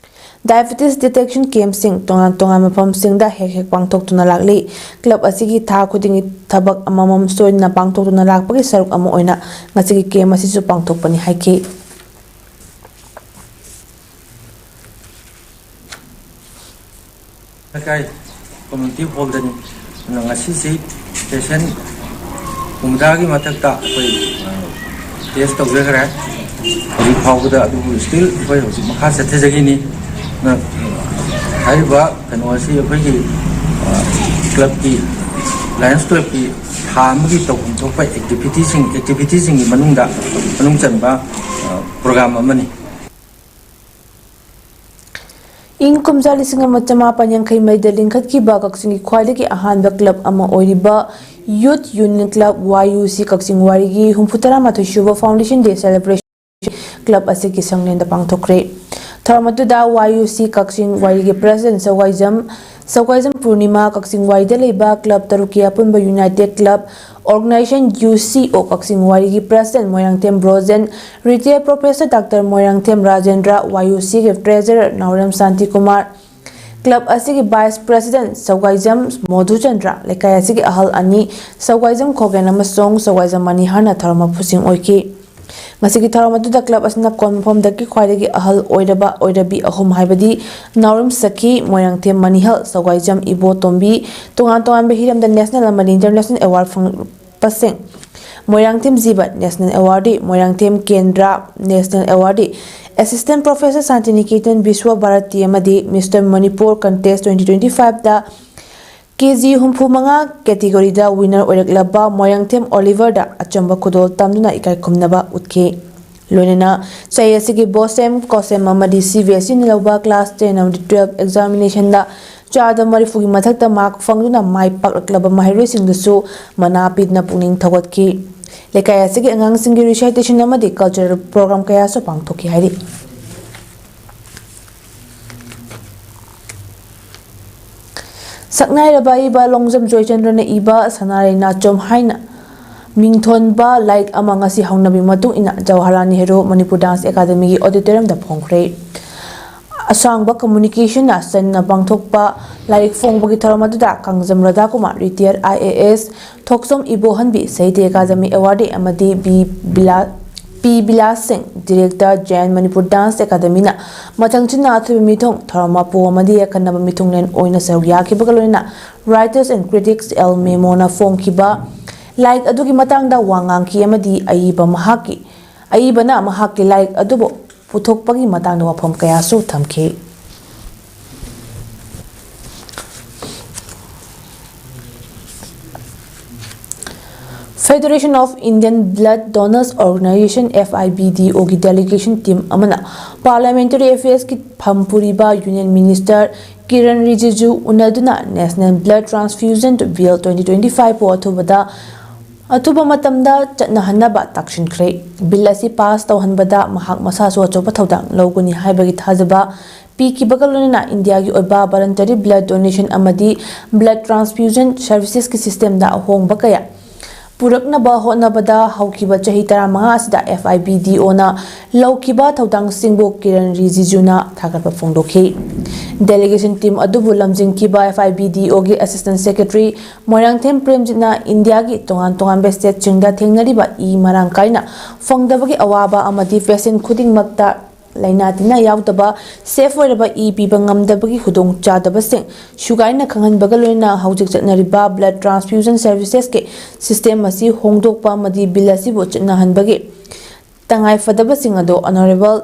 Diabetes detection camp ꯁꯤꯡ ꯇꯣꯉꯥꯟ ꯇꯣꯉꯥꯟꯕ ꯃꯐꯝꯁꯤꯡꯗ ꯍꯦꯛ ꯍꯦꯛ ꯄꯥꯡꯊꯣꯛꯇꯨꯅ ꯂꯥꯛꯂꯤ꯫ Club ꯑꯁꯤꯒꯤ ꯊꯥ ꯈꯨꯗꯤꯡꯒꯤ ꯊꯕꯛ ꯑꯃꯃꯝ ꯁꯣꯏꯗꯅ ꯄꯥꯡꯊꯣꯛꯇꯨꯅ ꯂꯥꯛꯄꯒꯤ ꯁꯔꯨꯛ ꯑꯃ ꯑꯣꯏꯅ ꯉꯁꯤꯒꯤ camp ꯑꯁꯤꯁꯨ ꯄꯥꯡꯊꯣꯛꯄꯅꯤ ꯍꯥꯏꯈꯤ꯫ ꯂꯩꯀꯥꯏ community hall ꯗꯅꯤ꯫ ꯑꯗꯨꯅ ꯉꯁꯤꯁꯤ patient ꯍꯨꯝꯐꯨꯇꯔꯥꯒꯤ ꯃꯊꯛꯇ ꯑꯩꯈꯣꯏ, ꯑ, test ꯇꯧꯖꯈ꯭ꯔꯦ꯫ ꯍꯧꯖꯤꯛ ꯐꯥꯎꯕꯗ, ꯑꯗꯨꯕꯨ still ꯑꯩꯈꯣꯏ ꯍꯧꯖꯤꯛ ꯃꯈꯥ ꯆꯠꯊꯖꯈꯤꯅꯤ꯫ ꯑꯗꯨꯅ ꯍꯥꯏꯔꯤꯕ ꯀꯩꯅꯣ ꯑꯁꯤ ꯑꯩꯈꯣꯏꯒꯤ, ꯑ, club ꯀꯤ, Lions Club ꯀꯤ ꯊꯥ ꯑꯃꯒꯤ ꯇꯧꯐꯝ ꯊꯣꯛꯄ activity ꯁꯤꯡ, activity ꯁꯤꯡꯒꯤ ꯃꯅꯨꯡꯗ, ꯃꯅꯨꯡ ꯆꯟꯕ, ꯑ, program ꯑꯃꯅꯤ꯫ ꯏꯪ ꯀꯨꯝꯖꯥ ꯂꯤꯁꯤꯡ ꯑꯃ ꯆꯃꯥꯄꯟ ꯌꯥꯡꯈꯩ ꯃꯔꯤꯗ ꯂꯤꯡꯈꯠꯈꯤꯕ ꯀꯛꯆꯤꯡꯒꯤ ꯈ꯭ꯋꯥꯏꯗꯒꯤ ꯑꯍꯥꯟꯕ club ꯑꯃ ꯑꯣꯏꯔꯤꯕ Youth Union Club, Y U C, ꯀꯛꯆꯤꯡ ꯋꯥꯏꯔꯤꯒꯤ ꯍꯨꯝꯐꯨ ꯇꯔꯥꯃꯥꯊꯣꯏ ꯁꯨꯕ Foundation Day celebration club ꯑꯁꯤꯒꯤ ꯁꯪꯂꯦꯟꯗ ꯄꯥꯡꯊꯣꯛꯈ꯭ꯔꯦ꯫ ꯊꯧꯔꯝ ꯑꯗꯨꯗ Y U C ꯀꯛꯆꯤꯡ ꯋꯥꯏꯔꯤꯒꯤ President ꯁꯧꯒꯥꯏꯖꯝ, ꯁꯧꯒꯥꯏꯖꯝ ꯄꯨꯔꯅꯤꯃꯥ, ꯀꯛꯆꯤꯡ ꯋꯥꯏꯔꯤꯗ ꯂꯩꯕ club ꯇꯔꯨꯛꯀꯤ ꯑꯄꯨꯟꯕ United Club Organization, U C O, ꯀꯛꯆꯤꯡ ꯋꯥꯏꯔꯤꯒꯤ President Moirangthem Brojen, Retired Professor Doctor Moirangthem Rajendra, Y U C ꯒꯤ Treasurer ꯅꯥꯎꯔꯦꯝ ꯁꯥꯟꯇꯤꯀꯨꯃꯥꯔ, ꯀ꯭ꯂꯕ ꯑꯁꯤꯒꯤ ꯚꯥꯏꯁ ꯄ꯭ꯔꯦꯁꯤꯗꯦꯟꯠ ꯁꯧꯒꯥꯏꯖꯝ ꯃꯣꯙꯨꯆꯟꯗ꯭ꯔ, ꯂꯩꯀꯥꯏ ꯑꯁꯤꯒꯤ ꯑꯍꯜ ꯑꯅꯤ ꯁꯧꯒꯥꯏꯖꯝ ꯈꯣꯒꯦꯟ ꯑꯃꯁꯨꯡ ꯁꯧꯒꯥꯏꯖꯝ ꯃꯅꯤꯍꯔꯅ ꯊꯧꯔꯝ ꯃꯄꯨꯁꯤꯡ ꯑꯣꯏꯈꯤ꯫ ꯉꯁꯤꯒꯤ ꯊꯧꯔꯝ ꯑꯗꯨꯗ ꯀ꯭ꯂꯕ ꯑꯁꯤꯅ ꯀꯣꯟꯐꯝꯗꯒꯤ ꯈ꯭ꯋꯥꯏꯗꯒꯤ ꯑꯍꯜ ꯑꯣꯏꯔꯕ ꯑꯣꯏꯔꯕꯤ ꯑꯍꯨꯝ, ꯍꯥꯏꯕꯗꯤ ꯅꯥꯎꯔꯦꯝ ꯁꯈꯤ, ꯃꯣꯏꯔꯥꯡꯊꯦꯝ ꯃꯅꯤꯍꯜ, ꯁꯧꯒꯥꯏꯖꯝ ꯏꯕꯣꯇꯣꯝꯕꯤ, ꯇꯣꯉꯥꯟ ꯇꯣꯉꯥꯟꯕ ꯍꯤꯔꯝꯗ ꯅꯦꯁꯅꯦꯜ ꯑꯃꯗꯤ ꯏꯟꯇꯔꯅꯦꯁꯅꯦꯜ ꯑꯦꯋꯥꯔꯗ ꯐꯪꯂꯛꯄꯁꯤꯡ, ꯃꯣꯏꯔꯥꯡꯊꯦꯝ ꯖꯤꯕꯟ, ꯅꯦꯁꯅꯦꯜ ꯑꯦꯋꯥꯔꯗꯤ ꯃꯣꯏꯔꯥꯡꯊꯦꯝ ꯀꯦꯟꯗ꯭ꯔ, national ꯑꯦꯋꯥꯔꯗꯤ assistant professor Santiniketan Visva Bharti ꯑꯃꯗꯤ ꯃꯤꯁꯇꯔ ꯃꯅꯤꯄꯨꯔ ꯀꯟꯇꯦꯁ ꯇ꯭ꯋꯦꯟꯇꯤ ꯇ꯭ꯋꯦꯟꯇꯤ ꯐꯥꯏꯚꯇ ꯀꯦ ꯖꯤ ꯍꯨꯝꯐꯨ ꯃꯉꯥ ꯀꯦꯇꯤꯒꯣꯔꯤꯗ ꯋꯤꯅꯔ ꯑꯣꯏꯔꯛꯂꯕ ꯃꯣꯏꯔꯥꯡꯊꯦꯝ ꯑꯣꯂꯤꯚꯔꯗ ꯑꯆꯝꯕ ꯈꯨꯗꯣꯜ ꯇꯝꯗꯨꯅ ꯏꯀꯥꯏ ꯈꯨꯝꯅꯕ ꯎꯠꯈꯤ꯫ ꯂꯣꯏꯅꯅ ꯆꯍꯤ ꯑꯁꯤꯒꯤ ꯕꯣꯁꯦꯝ, ꯀꯣꯁꯦꯝ ꯑꯃꯗꯤ ꯁꯤ ꯕꯤ ꯑꯦꯁ ꯏꯅ ꯂꯧꯕ ꯀ꯭ꯂꯥꯁ ꯇꯦꯟ ꯑꯃꯗꯤ ꯇꯨꯋꯦꯜꯐ ꯑꯦꯛꯖꯥꯃꯤꯅꯦꯁꯟꯗ ꯆꯥꯗ ꯃꯔꯤꯐꯨꯒꯤ ꯃꯊꯛꯇ ꯃꯥꯔꯛ ꯐꯪꯗꯨꯅ ꯃꯥꯏ ꯄꯥꯛꯂꯛꯂꯕ ꯃꯍꯩꯔꯣꯏꯁꯤꯡꯗꯁꯨ ꯃꯅꯥ ꯄꯤꯗꯨꯅ ꯄꯨꯛꯅꯤꯡ ꯊꯧꯒꯠꯈꯤ꯫ ꯂꯩꯀꯥꯏ ꯑꯁꯤꯒꯤ ꯑꯉꯥꯡꯁꯤꯡꯒꯤ ꯔꯤꯁꯥꯏꯇꯦꯁꯟ ꯑꯃꯗꯤ ꯀꯜꯆꯔꯦꯜ ꯄ꯭ꯔꯣꯒ꯭ꯔꯥꯝ ꯀꯌꯥꯁꯨ ꯄꯥꯡꯊꯣꯛꯈꯤ ꯍꯥꯏꯔꯤ꯫ ꯁꯛꯅꯥꯏꯔꯕ ꯑꯏꯕ ꯂꯣꯡꯖꯝ ꯖꯣꯏꯆꯟꯗ꯭ꯔꯅ ꯏꯕ ꯁꯅꯥꯔꯩ ꯅꯥꯆꯣꯝ ꯍꯥꯏꯅ ꯃꯤꯡꯊꯣꯟꯕ ꯂꯥꯏꯔꯤꯛ ꯑꯃ ꯉꯁꯤ ꯍꯧꯅꯕꯤ ꯃꯇꯨꯡ ꯏꯟꯅ ꯖꯋꯥꯍꯔꯂꯥꯜ ꯅꯦꯍꯔꯨ ꯃꯅꯤꯄꯨꯔ ꯗꯥꯟꯁ ꯑꯦꯀꯥꯗꯃꯤꯒꯤ ꯑꯣꯗꯤꯇꯣꯔꯤꯌꯝꯗ ꯐꯣꯡꯈ꯭ꯔꯦ꯫ ꯑꯁꯥꯡꯕ ꯀꯝꯃꯨꯅꯤꯀꯦꯁꯟꯅ ꯆꯟꯅ ꯄꯥꯡꯊꯣꯛꯄ ꯂꯥꯏꯔꯤꯛ ꯐꯣꯡꯕꯒꯤ ꯊꯧꯔꯝ ꯑꯗꯨꯗ Kangjam Radhakumar, retired I A S, Thokchom Ibohanbi, Sahitya academy awardee ꯑꯃꯗꯤ ꯕꯤ ꯕꯤꯂꯥ-, ꯄꯤ ꯕꯤꯂꯥꯁ ꯁꯤꯡ, ꯗꯤꯔꯦꯛꯇꯔ, ꯖꯌꯟ ꯃꯅꯤꯄꯨꯔ ꯗꯥꯟꯁ ꯑꯦꯀꯥꯗꯃꯤꯅ ꯃꯊꯪꯁꯤꯠꯅ ꯑꯊꯣꯏꯕ ꯃꯤꯊꯨꯡ, ꯊꯧꯔꯝ ꯃꯄꯨ ꯑꯃꯗꯤ ꯑꯈꯟꯅꯕ ꯃꯤꯊꯨꯡꯂꯦꯟ ꯑꯣꯏꯅ ꯁꯔꯨꯛ ꯌꯥꯈꯤꯕꯒ ꯂꯣꯏꯅꯅ Writers and Critics ꯑꯦꯜ ꯃꯦꯃꯣꯅ ꯐꯣꯡꯈꯤꯕ ꯂꯥꯏꯔꯤꯛ ꯑꯗꯨꯒꯤ ꯃꯇꯥꯡꯗ ꯋꯥ ꯉꯥꯡꯈꯤ ꯑꯃꯗꯤ ꯑꯏꯕ ꯃꯍꯥꯛꯀꯤ, ꯑꯏꯕꯅ ꯃꯍꯥꯛꯀꯤ ꯂꯥꯏꯔꯤꯛ ꯑꯗꯨꯕꯨ ꯄꯨꯊꯣꯛꯄꯒꯤ ꯃꯇꯥꯡꯗ ꯋꯥꯐꯝ ꯀꯌꯥꯁꯨ ꯊꯝꯈꯤ꯫ Federation of Indian Blood Donors Organization, F I B D O ꯒꯤ delegation team ꯑꯃꯅ Parliamentary Affairs ꯀꯤ ꯐꯝ ꯄꯨꯔꯤꯕ Union Minister Kiran ꯔꯤꯖꯤꯖꯨ ꯎꯅꯗꯨꯅ National Blood Transfusion Bill twenty twenty-five ꯄꯨ ꯑꯊꯨꯕꯗ, ꯑꯊꯨꯕ ꯃꯇꯝꯗ ꯆꯠꯅꯍꯟꯅꯕ ꯇꯥꯛꯁꯤꯟꯈ꯭ꯔꯦ꯫ ꯕꯤꯜ ꯑꯁꯤ ꯄꯥꯁ ꯇꯧꯍꯟꯕꯗ ꯃꯍꯥꯛ ꯃꯁꯥꯁꯨ ꯑꯆꯧꯕ ꯊꯧꯗꯥꯡ ꯂꯧꯒꯅꯤ ꯍꯥꯏꯕꯒꯤ ꯊꯥꯖꯕ ꯄꯤꯈꯤꯕꯒ ꯂꯣꯏꯅꯅ ꯏꯟꯗꯤꯌꯥꯒꯤ ꯑꯣꯏꯕ voluntary blood donation ꯑꯃꯗꯤ blood transfusion services ꯀꯤ system ꯗ ꯑꯍꯣꯡꯕ ꯀꯌꯥ ꯄꯨꯔꯛꯅꯕ ꯍꯣꯠꯅꯕꯗ ꯍꯧꯈꯤꯕ ꯆꯍꯤ ꯇꯔꯥꯃꯉꯥ ꯑꯁꯤꯗ F I B D O ꯅ ꯂꯧꯈꯤꯕ ꯊꯧꯗꯥꯡꯁꯤꯡꯕꯨ ꯀꯤꯔꯟ ꯔꯤꯖꯤꯖꯨꯅ ꯊꯥꯒꯠꯄ ꯐꯣꯡꯗꯣꯛꯈꯤ꯫ Delegation team ꯑꯗꯨꯕꯨ ꯂꯝꯖꯤꯡꯈꯤꯕ F I B D O ꯒꯤ Assistant Secretary ꯃꯣꯏꯔꯥꯡꯊꯦꯝ ꯄ꯭ꯔꯦꯝꯖꯤꯠꯅ ꯏꯟꯗꯤꯌꯥꯒꯤ ꯇꯣꯉꯥꯟ ꯇꯣꯉꯥꯟꯕ state ꯁꯤꯡꯗ ꯊꯦꯡꯅꯔꯤꯕ ꯏ ꯃꯔꯥꯡ ꯀꯥꯏꯅ ꯐꯪꯗꯕꯒꯤ ꯑꯋꯥꯕ ꯑꯃꯗꯤ patient ꯈꯨꯗꯤꯡꯃꯛꯇ ꯂꯥꯏꯅꯥ ꯇꯤꯟꯅꯥ ꯌꯥꯎꯗꯕ safe ꯑꯣꯏꯔꯕ ꯏ ꯄꯤꯕ ꯉꯝꯗꯕꯒꯤ ꯈꯨꯗꯣꯡꯆꯥꯗꯕꯁꯤꯡ ꯁꯨꯒꯥꯏꯅ ꯈꯪꯍꯟꯕꯒ ꯂꯣꯏꯅꯅ ꯍꯧꯖꯤꯛ ꯆꯠꯅꯔꯤꯕ blood transfusion services ꯀꯤ system ꯑꯁꯤ ꯍꯣꯡꯗꯣꯛꯄ ꯑꯃꯗꯤ bill ꯑꯁꯤꯕꯨ ꯆꯠꯅꯍꯟꯕꯒꯤ ꯇꯉꯥꯏ ꯐꯗꯕꯁꯤꯡ ꯑꯗꯨ Honourable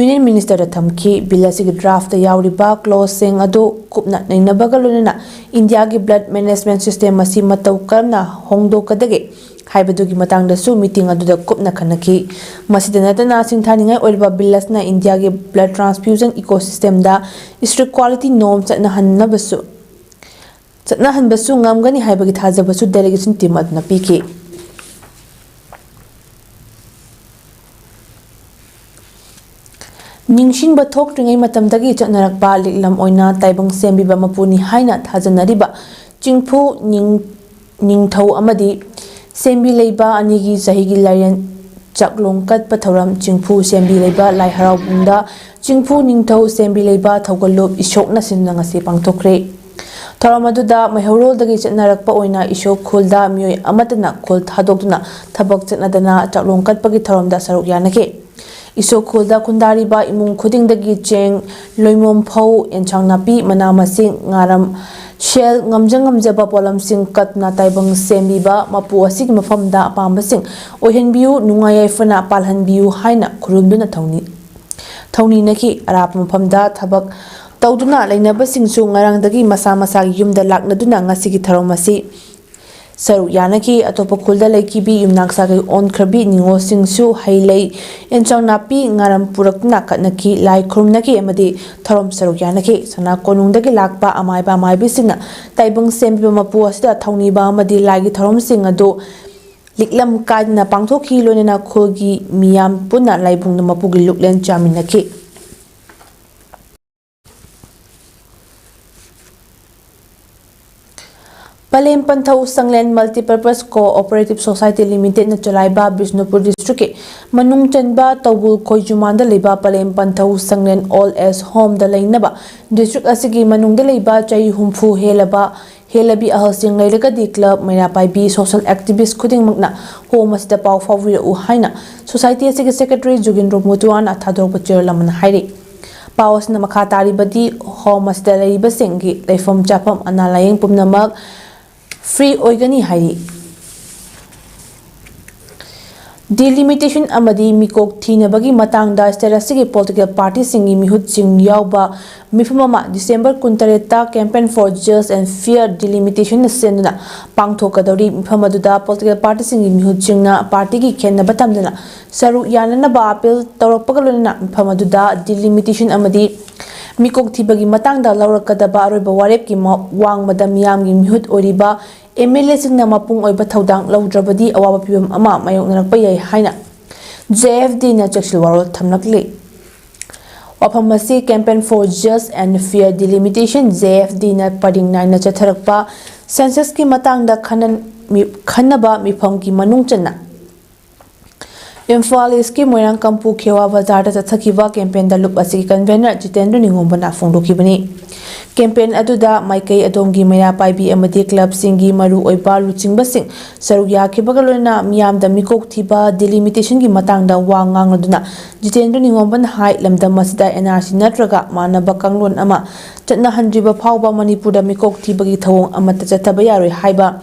Union Minister ꯗ ꯊꯝꯈꯤ꯫ Bill ꯑꯁꯤꯒꯤ draft ꯇ ꯌꯥꯎꯔꯤꯕ clause ꯁꯤꯡ ꯑꯗꯨ ꯀꯨꯞꯅ ꯅꯩꯅꯕꯒ ꯂꯣꯏꯅꯅ ꯏꯟꯗꯤꯌꯥꯒꯤ blood management system ꯑꯁꯤ ꯃꯇꯧ ꯀꯔꯝꯅ ꯍꯣꯡꯗꯣꯛꯀꯗꯒꯦ ꯍꯥꯏꯕꯗꯨꯒꯤ ꯃꯇꯥꯡꯗꯁꯨ meeting ꯑꯗꯨꯗ ꯀꯨꯞꯅ ꯈꯟꯅꯈꯤ꯫ ꯃꯁꯤꯗ ꯅꯠꯇꯅ ꯁꯤꯡꯊꯥꯅꯤꯡꯉꯥꯏ ꯑꯣꯏꯔꯤꯕ bill ꯑꯁꯤꯅ ꯏꯟꯗꯤꯌꯥꯒꯤ blood transfusion ecosystem ꯗ strict quality norm ꯆꯠꯅꯍꯟꯅꯕꯁꯨ, ꯆꯠꯅꯍꯟꯕꯁꯨ ꯉꯝꯒꯅꯤ ꯍꯥꯏꯕꯒꯤ ꯊꯥꯖꯕꯁꯨ delegation team ꯑꯗꯨꯅ ꯄꯤꯈꯤ꯫ ꯅꯤꯡꯁꯤꯡꯕ ꯊꯣꯛꯇ꯭ꯔꯤꯉꯩ ꯃꯇꯝꯗꯒꯤ ꯆꯠꯅꯔꯛꯄ ꯂꯤꯛꯂꯝ ꯑꯣꯏꯅ ꯇꯥꯏꯕꯪ ꯁꯦꯝꯕꯤꯕ ꯃꯄꯨꯅꯤ ꯍꯥꯏꯅ ꯊꯥꯖꯅꯔꯤꯕ ꯆꯤꯡꯐꯨ ꯅꯤꯡ-, ꯅꯤꯡꯊꯧ ꯑꯃꯗꯤ ꯁꯦꯝꯕꯤ ꯂꯩꯕ ꯑꯅꯤꯒꯤ ꯆꯍꯤꯒꯤ ꯂꯥꯏꯔꯦꯟ ꯆꯥꯛꯂꯣꯡ ꯀꯠꯄ ꯊꯧꯔꯝ ꯆꯤꯡꯐꯨ ꯁꯦꯝꯕꯤ ꯂꯩꯕ ꯂꯥꯏ ꯍꯔꯥꯎꯕꯨꯡꯗ ꯆꯤꯡꯐꯨ ꯅꯤꯡꯊꯧ ꯁꯦꯝꯕꯤ ꯂꯩꯕ ꯊꯧꯒꯜꯂꯨꯞ ꯏꯁꯣꯛꯅ ꯁꯤꯟꯅ ꯉꯁꯤ ꯄꯥꯡꯊꯣꯛꯈ꯭ꯔꯦ꯫ ꯊꯧꯔꯝ ꯑꯗꯨꯗ ꯃꯩꯍꯧꯔꯣꯜꯗꯒꯤ ꯆꯠꯅꯔꯛꯄ ꯑꯣꯏꯅ ꯏꯁꯣꯛ ꯈꯨꯜꯗ ꯃꯤꯑꯣꯏ ꯑꯃꯠꯇꯅ ꯈꯨꯜ ꯊꯥꯗꯣꯛꯇꯨꯅ ꯊꯕꯛ ꯆꯠꯅꯗꯅ ꯆꯥꯛꯂꯣꯡ ꯀꯠꯄꯒꯤ ꯊꯧꯔꯝꯗ ꯁꯔꯨꯛ ꯌꯥꯅꯈꯤ꯫ ꯏꯁꯣꯛ ꯈꯨꯜꯗ ꯈꯨꯟꯗꯥꯔꯤꯕ ꯏꯃꯨꯡ ꯈꯨꯗꯤꯡꯗꯒꯤ ꯆꯦꯡ, ꯂꯣꯏꯃꯣꯝ ꯐꯧ, ꯑꯦꯟꯁꯥꯡ ꯅꯥꯄꯤ, ꯃꯅꯥ ꯃꯁꯤꯡ, ꯉꯥꯔꯝ, ꯁꯦꯜ, ꯉꯝꯖ ꯉꯝꯖꯕ ꯄꯣꯠꯂꯝꯁꯤꯡ ꯀꯠꯇꯨꯅ ꯇꯥꯏꯕꯪ ꯁꯦꯝꯕꯤꯕ ꯃꯄꯨ ꯑꯁꯤꯒꯤ ꯃꯐꯝꯗ ꯑꯄꯥꯝꯕꯁꯤꯡ ꯑꯣꯏꯍꯟꯕꯤꯌꯨ, ꯅꯨꯡꯉꯥꯏ ꯌꯥꯏꯐꯅ ꯄꯥꯜꯍꯟꯕꯤꯌꯨ ꯍꯥꯏꯅ ꯈꯨꯔꯨꯝꯗꯨꯅ ꯊꯧꯅꯤ-, ꯊꯧꯅꯤꯅꯈꯤ꯫ ꯑꯔꯥꯞꯄ ꯃꯐꯝꯗ ꯊꯕꯛ ꯇꯧꯗꯨꯅ ꯂꯩꯅꯕꯁꯤꯡꯁꯨ ꯉꯔꯥꯡꯗꯒꯤ ꯃꯁꯥ ꯃꯁꯥꯒꯤ ꯌꯨꯝꯗ ꯂꯥꯛꯅꯗꯨꯅ ꯉꯁꯤꯒꯤ ꯊꯧꯔꯝ ꯑꯁꯤ ꯁꯔꯨꯛ ꯌꯥꯅꯈꯤ꯫ ꯑꯇꯣꯞꯄ ꯈꯨꯜꯗ ꯂꯩꯈꯤꯕꯤ ꯌꯨꯝꯅꯥꯛ ꯁꯥꯒꯩ ꯑꯣꯟꯈ꯭ꯔꯕꯤ ꯅꯤꯉꯣꯜꯁꯤꯡꯁꯨ ꯍꯩ ꯂꯩ, ꯑꯦꯟꯁꯥꯡ ꯅꯥꯄꯤ, ꯉꯥꯔꯝ ꯄꯨꯔꯛꯇꯨꯅ ꯀꯠꯅꯈꯤ, ꯂꯥꯏ ꯈꯨꯔꯨꯝꯅꯈꯤ ꯑꯃꯗꯤ ꯊꯧꯔꯝ ꯁꯔꯨꯛ ꯌꯥꯅꯈꯤ꯫ ꯁꯅꯥ ꯀꯣꯅꯨꯡꯗꯒꯤ ꯂꯥꯛꯄ ꯑꯃꯥꯏꯕ ꯑꯃꯥꯏꯕꯤꯁꯤꯡꯅ ꯇꯥꯏꯕꯪ ꯁꯦꯝꯕꯤꯕ ꯃꯄꯨ ꯑꯁꯤꯗ ꯊꯧꯅꯤꯕ ꯑꯃꯗꯤ ꯂꯥꯏꯒꯤ ꯊꯧꯔꯝꯁꯤꯡ ꯑꯗꯨ ꯂꯤꯛꯂꯝ ꯀꯥꯏꯗꯅ ꯄꯥꯡꯊꯣꯛꯈꯤ꯫ ꯂꯣꯏꯅꯅ ꯈꯨꯜꯒꯤ ꯃꯤꯌꯥꯝ ꯄꯨꯟꯅ ꯂꯥꯏꯕꯨꯡꯗ ꯃꯄꯨꯒꯤ ꯂꯨꯛꯂꯦꯟ ꯆꯥꯃꯤꯟꯅꯈꯤ꯫ ꯄꯂꯦꯝ ꯄꯟꯊꯧ ꯁꯪꯂꯦꯟ Multipurpose Cooperative Society Limited ꯅ ꯆꯂꯥꯏꯕ ꯕꯤꯁꯅꯨꯄꯨꯔ ꯗꯤꯁꯇ꯭ꯔꯤꯛꯀꯤ ꯃꯅꯨꯡ ꯆꯟꯕ ꯇꯧꯕꯨꯜ ꯈꯣꯏꯖꯨꯃꯥꯟꯗ ꯂꯩꯕ ꯄꯂꯦꯝ ꯄꯟꯊꯧ ꯁꯪꯂꯦꯟ Old Age Home ꯗ ꯂꯩꯅꯕ ꯗꯤꯁꯇ꯭ꯔꯤꯛ ꯑꯁꯤꯒꯤ ꯃꯅꯨꯡꯗ ꯂꯩꯕ ꯆꯍꯤ ꯍꯨꯝꯐꯨ ꯍꯦꯜꯂꯕ ꯍꯦꯜꯂꯕꯤ ꯑꯍꯜꯁꯤꯡ ꯂꯩꯔꯒꯗꯤ ꯀ꯭ꯂꯕ, ꯃꯩꯔꯥ ꯄꯥꯏꯕꯤ, ꯁꯣꯁꯦꯜ ꯑꯦꯛꯇꯤꯚꯤꯁ ꯈꯨꯗꯤꯡꯃꯛꯅ ꯍꯣꯝ ꯑꯁꯤꯗ ꯄꯥꯎ ꯐꯥꯎꯕꯤꯔꯛꯎ ꯍꯥꯏꯅ ꯁꯣꯁꯥꯏꯇꯤ ꯑꯁꯤꯒꯤ ꯁꯦꯀ꯭ꯔꯦꯇꯔꯤ ꯖꯨꯒꯤꯟꯗ꯭ꯔꯣ ꯃꯨꯇꯨꯋꯥꯅ ꯊꯥꯗꯣꯔꯛꯄ ꯆꯦꯔꯣꯜ ꯑꯃꯅ ꯍꯥꯏꯔꯤ꯫ ꯄꯥꯎ ꯑꯁꯤꯅ ꯃꯈꯥ ꯇꯥꯔꯤꯕꯗꯤ, ꯍꯣꯝ ꯑꯁꯤꯗ ꯂꯩꯔꯤꯕꯁꯤꯡꯒꯤ ꯂꯩꯐꯝ ꯆꯥꯐꯝ, ꯑꯅꯥ ꯂꯥꯌꯦꯡ ꯄꯨꯝꯅꯃꯛ ꯐ꯭ꯔꯤ ꯑꯣꯏꯒꯅꯤ ꯍꯥꯏꯔꯤ꯫ ꯗꯤꯂꯤꯃꯤꯇꯦꯁꯟ ꯑꯃꯗꯤ ꯃꯤꯀꯣꯛ ꯊꯤꯅꯕꯒꯤ ꯃꯇꯥꯡꯗ ꯁ꯭ꯇꯦꯠ ꯑꯁꯤꯒꯤ ꯄꯣꯂꯤꯇꯤꯀꯦꯜ ꯄꯥꯔꯇꯤꯁꯤꯡꯒꯤ ꯃꯤꯍꯨꯠꯁꯤꯡ ꯌꯥꯎꯕ ꯃꯤꯐꯝ ꯑꯃ December ꯀꯨꯟꯇꯔꯦꯠꯇ Campaign for Just and Fair Delimitation ꯅ ꯁꯦꯝꯗꯨꯅ ꯄꯥꯡꯊꯣꯛꯀꯗꯧꯔꯤ꯫ ꯃꯤꯐꯝ ꯑꯗꯨꯗ ꯄꯣꯂꯤꯇꯤꯀꯦꯜ ꯄꯥꯔꯇꯤꯁꯤꯡꯒꯤ ꯃꯤꯍꯨꯠꯁꯤꯡꯅ ꯄꯥꯔꯇꯤꯒꯤ ꯈꯦꯠꯅꯕ ꯊꯝꯗꯅ ꯁꯔꯨꯛ ꯌꯥꯅꯅꯕ ꯑꯥꯄꯤꯜ ꯇꯧꯔꯛꯄꯒ ꯂꯣꯏꯅꯅ ꯃꯤꯐꯝ ꯑꯗꯨꯗ ꯗꯤꯂꯤꯃꯤꯇꯦꯁꯟ ꯑꯃꯗꯤ ꯃꯤꯀꯣꯛ ꯊꯤꯕꯒꯤ ꯃꯇꯥꯡꯗ ꯂꯧꯔꯛꯀꯗꯕ ꯑꯔꯣꯏꯕ ꯋꯥꯔꯦꯞꯀꯤ ꯃ-, ꯋꯥꯡꯃꯗ ꯃꯤꯌꯥꯝꯒꯤ ꯃꯤꯍꯨꯠ ꯑꯣꯏꯔꯤꯕ ꯑꯦꯝ ꯑꯦꯜ ꯑꯦꯁꯤꯡꯅ ꯃꯄꯨꯡ ꯑꯣꯏꯕ ꯊꯧꯗꯥꯡ ꯂꯧꯗ꯭ꯔꯕꯗꯤ ꯑꯋꯥꯕ ꯐꯤꯚꯝ ꯑꯃ ꯃꯥꯌꯣꯛꯅꯔꯛꯄ ꯌꯥꯏ ꯍꯥꯏꯅ ꯖꯦ ꯑꯦꯐ ꯗꯤꯅ ꯆꯦꯛꯁꯤꯜ ꯋꯥꯔꯣꯜ ꯊꯝꯂꯛꯂꯤ꯫ ꯋꯥꯐꯝ ꯑꯁꯤ Campaign for Just and Fair Delimitation, J F ꯗꯤꯅ ꯄꯔꯤꯡ ꯅꯥꯏꯅ ꯆꯠꯊꯔꯛꯄ ꯁꯦꯟꯁꯁꯀꯤ ꯃꯇꯥꯡꯗ ꯈꯟꯅ-, ꯃꯤ-, ꯈꯟꯅꯕ ꯃꯤꯐꯝꯒꯤ ꯃꯅꯨꯡ ꯆꯟꯅ ꯏꯝꯐꯥꯜ ꯏꯁꯀꯤ ꯃꯣꯏꯔꯥꯡ ꯀꯝꯄꯨ ꯈꯦꯋꯥ ꯕꯖꯥꯔꯗ ꯆꯠꯊꯈꯤꯕ ꯀꯦꯝꯄꯦꯟꯗ ꯂꯨꯞ ꯑꯁꯤꯒꯤ ꯀꯟꯚꯦꯅꯔ ꯖꯤꯇꯦꯟꯗ꯭ꯔ ꯅꯤꯉꯣꯝꯕꯅ ꯐꯣꯡꯗꯣꯛꯈꯤꯕꯅꯤ꯫ ꯀꯦꯝꯄꯦꯟ ꯑꯗꯨꯗ ꯃꯥꯏꯀꯩ ꯑꯗꯣꯝꯒꯤ ꯃꯩꯔꯥ ꯄꯥꯏꯕꯤ ꯑꯃꯗꯤ ꯀ꯭ꯂꯕꯁꯤꯡꯒꯤ ꯃꯔꯨꯑꯣꯏꯕ ꯂꯨꯆꯤꯡꯕꯁꯤꯡ ꯁꯔꯨꯛ ꯌꯥꯈꯤꯕꯒ ꯂꯣꯏꯅꯅ ꯃꯤꯌꯥꯝꯗ ꯃꯤꯀꯣꯛ ꯊꯤꯕ ꯗꯤꯂꯤꯃꯤꯇꯦꯁꯟꯒꯤ ꯃꯇꯥꯡꯗ ꯋꯥ ꯉꯥꯡꯂꯗꯨꯅ ꯖꯤꯇꯦꯟꯗ꯭ꯔ ꯅꯤꯉꯣꯝꯕꯅ ꯍꯥꯏ, ꯂꯝꯗꯝ ꯑꯁꯤꯗ ꯑꯦꯟ ꯑꯥꯔ ꯁꯤ ꯅꯠꯇ꯭ꯔꯒ ꯃꯥꯟꯅꯕ ꯀꯥꯡꯂꯣꯟ ꯑꯃ ꯆꯠꯅꯍꯟꯗ꯭ꯔꯤꯕ ꯐꯥꯎꯕ ꯃꯅꯤꯄꯨꯔꯗ ꯃꯤꯀꯣꯛ ꯊꯤꯕꯒꯤ ꯊꯧꯑꯣꯡ ꯑꯃꯠꯇ ꯆꯠꯊꯕ ꯌꯥꯔꯣꯏ ꯍꯥꯏꯕ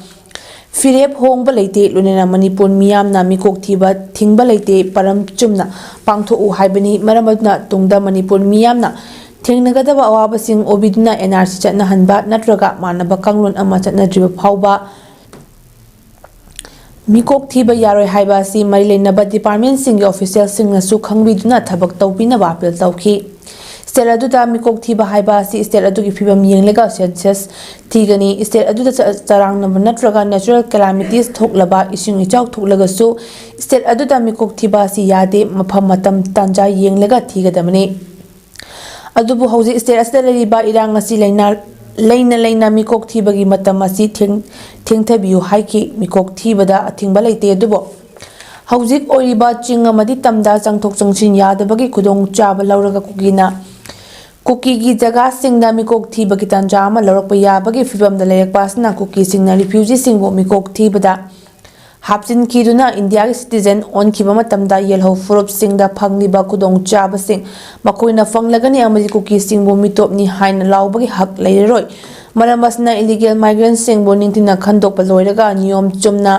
ꯐꯤꯔꯦꯞ ꯍꯣꯡꯕ ꯂꯩꯇꯦ, ꯂꯣꯏꯅꯅ ꯃꯅꯤꯄꯨꯔ ꯃꯤꯌꯥꯝꯅ ꯃꯤꯀꯣꯛ ꯊꯤꯕ ꯊꯤꯡꯕ ꯂꯩꯇꯦ, ꯄꯔꯝ ꯆꯨꯝꯅ ꯄꯥꯡꯊꯣꯛꯎ ꯍꯥꯏꯕꯅꯤ꯫ ꯃꯔꯝ ꯑꯗꯨꯅ ꯇꯨꯡꯗ ꯃꯅꯤꯄꯨꯔ ꯃꯤꯌꯥꯝꯅ ꯊꯦꯡꯅꯒꯗꯕ ꯑꯋꯥꯕꯁꯤꯡ ꯑꯣꯕꯤꯗꯨꯅ ꯑꯦꯟ ꯑꯥꯔ ꯁꯤ ꯆꯠꯅꯍꯟꯕ ꯅꯠꯇ꯭ꯔꯒ ꯃꯥꯟꯅꯕ ꯀꯥꯡꯂꯣꯟ ꯑꯃ ꯆꯠꯅꯗ꯭ꯔꯤꯕ ꯐꯥꯎꯕ ꯃꯤꯀꯣꯛ ꯊꯤꯕ ꯌꯥꯔꯣꯏ ꯍꯥꯏꯕ ꯑꯁꯤ ꯃꯔꯤ ꯂꯩꯅꯕ ꯗꯤꯄꯥꯔꯠꯃꯦꯟꯁꯤꯡꯒꯤ ꯑꯣꯐꯤꯁꯤꯌꯦꯜꯁꯤꯡꯅꯁꯨ ꯈꯪꯕꯤꯗꯨꯅ ꯊꯕꯛ ꯇꯧꯕꯤꯅꯕ ꯑꯥꯄꯤꯜ ꯇꯧꯈꯤ꯫ ꯁ꯭ꯇꯦꯠ ꯑꯗꯨꯗ ꯃꯤꯀꯣꯛ ꯊꯤꯕ ꯍꯥꯏꯕ ꯑꯁꯤ ꯁ꯭ꯇꯦꯠ ꯑꯗꯨꯒꯤ ꯐꯤꯕꯝ ꯌꯦꯡꯂꯒ ꯁꯦꯟꯁꯁ ꯊꯤꯒꯅꯤ꯫ ꯁ꯭ꯇꯦꯠ ꯑꯗꯨꯗ ꯆ-, ꯆꯔꯥꯡꯅꯕ ꯅꯠꯇ꯭ꯔꯒ ꯅꯦꯆꯔꯦꯜ ꯀꯦꯂꯥꯃꯤꯇꯤꯁ ꯊꯣꯛꯂꯕ, ꯏꯁꯤꯡ ꯏꯆꯥꯎ ꯊꯣꯛꯂꯒꯁꯨ ꯁ꯭ꯇꯦꯠ ꯑꯗꯨꯗ ꯃꯤꯀꯣꯛ ꯊꯤꯕ ꯑꯁꯤ ꯌꯥꯗꯦ꯫ ꯃꯐꯝ, ꯃꯇꯝ, ꯇꯥꯟꯖꯥ ꯌꯦꯡꯂꯒ ꯊꯤꯒꯗꯕꯅꯤ꯫ ꯑꯗꯨꯕꯨ ꯍꯧꯖꯤꯛ ꯁ꯭ꯇꯦꯠ ꯑꯁꯤꯗ ꯂꯩꯔꯤꯕ ꯏꯔꯥꯡ ꯑꯁꯤ ꯂꯥꯏꯅꯥ-, ꯂꯩꯅ ꯂꯩꯅ ꯃꯤꯀꯣꯛ ꯊꯤꯕꯒꯤ ꯃꯇꯝ ꯑꯁꯤ ꯊꯦꯡ-, ꯊꯦꯡꯊꯕꯤꯌꯨ ꯍꯥꯏꯈꯤ꯫ ꯃꯤꯀꯣꯛ ꯊꯤꯕꯗ ꯑꯊꯤꯡꯕ ꯂꯩꯇꯦ, ꯑꯗꯨꯕꯨ ꯍꯧꯖꯤꯛ ꯑꯣꯏꯔꯤꯕ ꯆꯤꯡ ꯑꯃꯗꯤ ꯇꯝꯗ ꯆꯪꯊꯣꯛ ꯆꯪꯁꯤꯟ ꯌꯥꯗꯕꯒꯤ ꯈꯨꯗꯣꯡꯆꯥꯕ ꯂꯧꯔꯒ ꯀꯨꯀꯤꯅ, ꯀꯨꯀꯤꯒꯤ ꯖꯒꯥꯁꯤꯡꯗ ꯃꯤꯀꯣꯛ ꯊꯤꯕꯒꯤ ꯇꯥꯟꯖꯥ ꯑꯃ ꯂꯧꯔꯛꯄ ꯌꯥꯕꯒꯤ ꯐꯤꯕꯝꯗ ꯂꯩꯔꯛꯄ ꯑꯁꯤꯅ ꯀꯨꯀꯤꯁꯤꯡꯅ ꯔꯤꯐ꯭ꯌꯨꯖꯤꯁꯤꯡꯕꯨ ꯃꯤꯀꯣꯛ ꯊꯤꯕꯗ ꯍꯥꯞꯆꯤꯟꯈꯤꯗꯨꯅ ꯏꯟꯗꯤꯌꯥꯒꯤ ꯁꯤꯇꯤꯖꯦꯟ ꯑꯣꯟꯈꯤꯕ ꯃꯇꯝꯗ ꯌꯦꯜꯍꯧ ꯐꯨꯔꯨꯞꯁꯤꯡꯗ ꯐꯪꯂꯤꯕ ꯈꯨꯗꯣꯡꯆꯥꯕꯁꯤꯡ ꯃꯈꯣꯏꯅ ꯐꯪꯂꯒꯅꯤ ꯑꯃꯗꯤ ꯀꯨꯀꯤꯁꯤꯡꯕꯨ ꯃꯤꯇꯣꯞꯅꯤ ꯍꯥꯏꯅ ꯂꯥꯎꯕꯒꯤ ꯍꯛ ꯂꯩꯔꯔꯣꯏ꯫ ꯃꯔꯝ ꯑꯁꯤꯅ ꯏꯂꯤꯒꯦꯜ ꯃꯥꯏꯒ꯭ꯔꯦꯟꯁꯤꯡꯕꯨ ꯅꯤꯡꯊꯤꯅ ꯈꯟꯗꯣꯛꯄ ꯂꯣꯏꯔꯒ ꯅꯤꯌꯣꯝ ꯆꯨꯝꯅ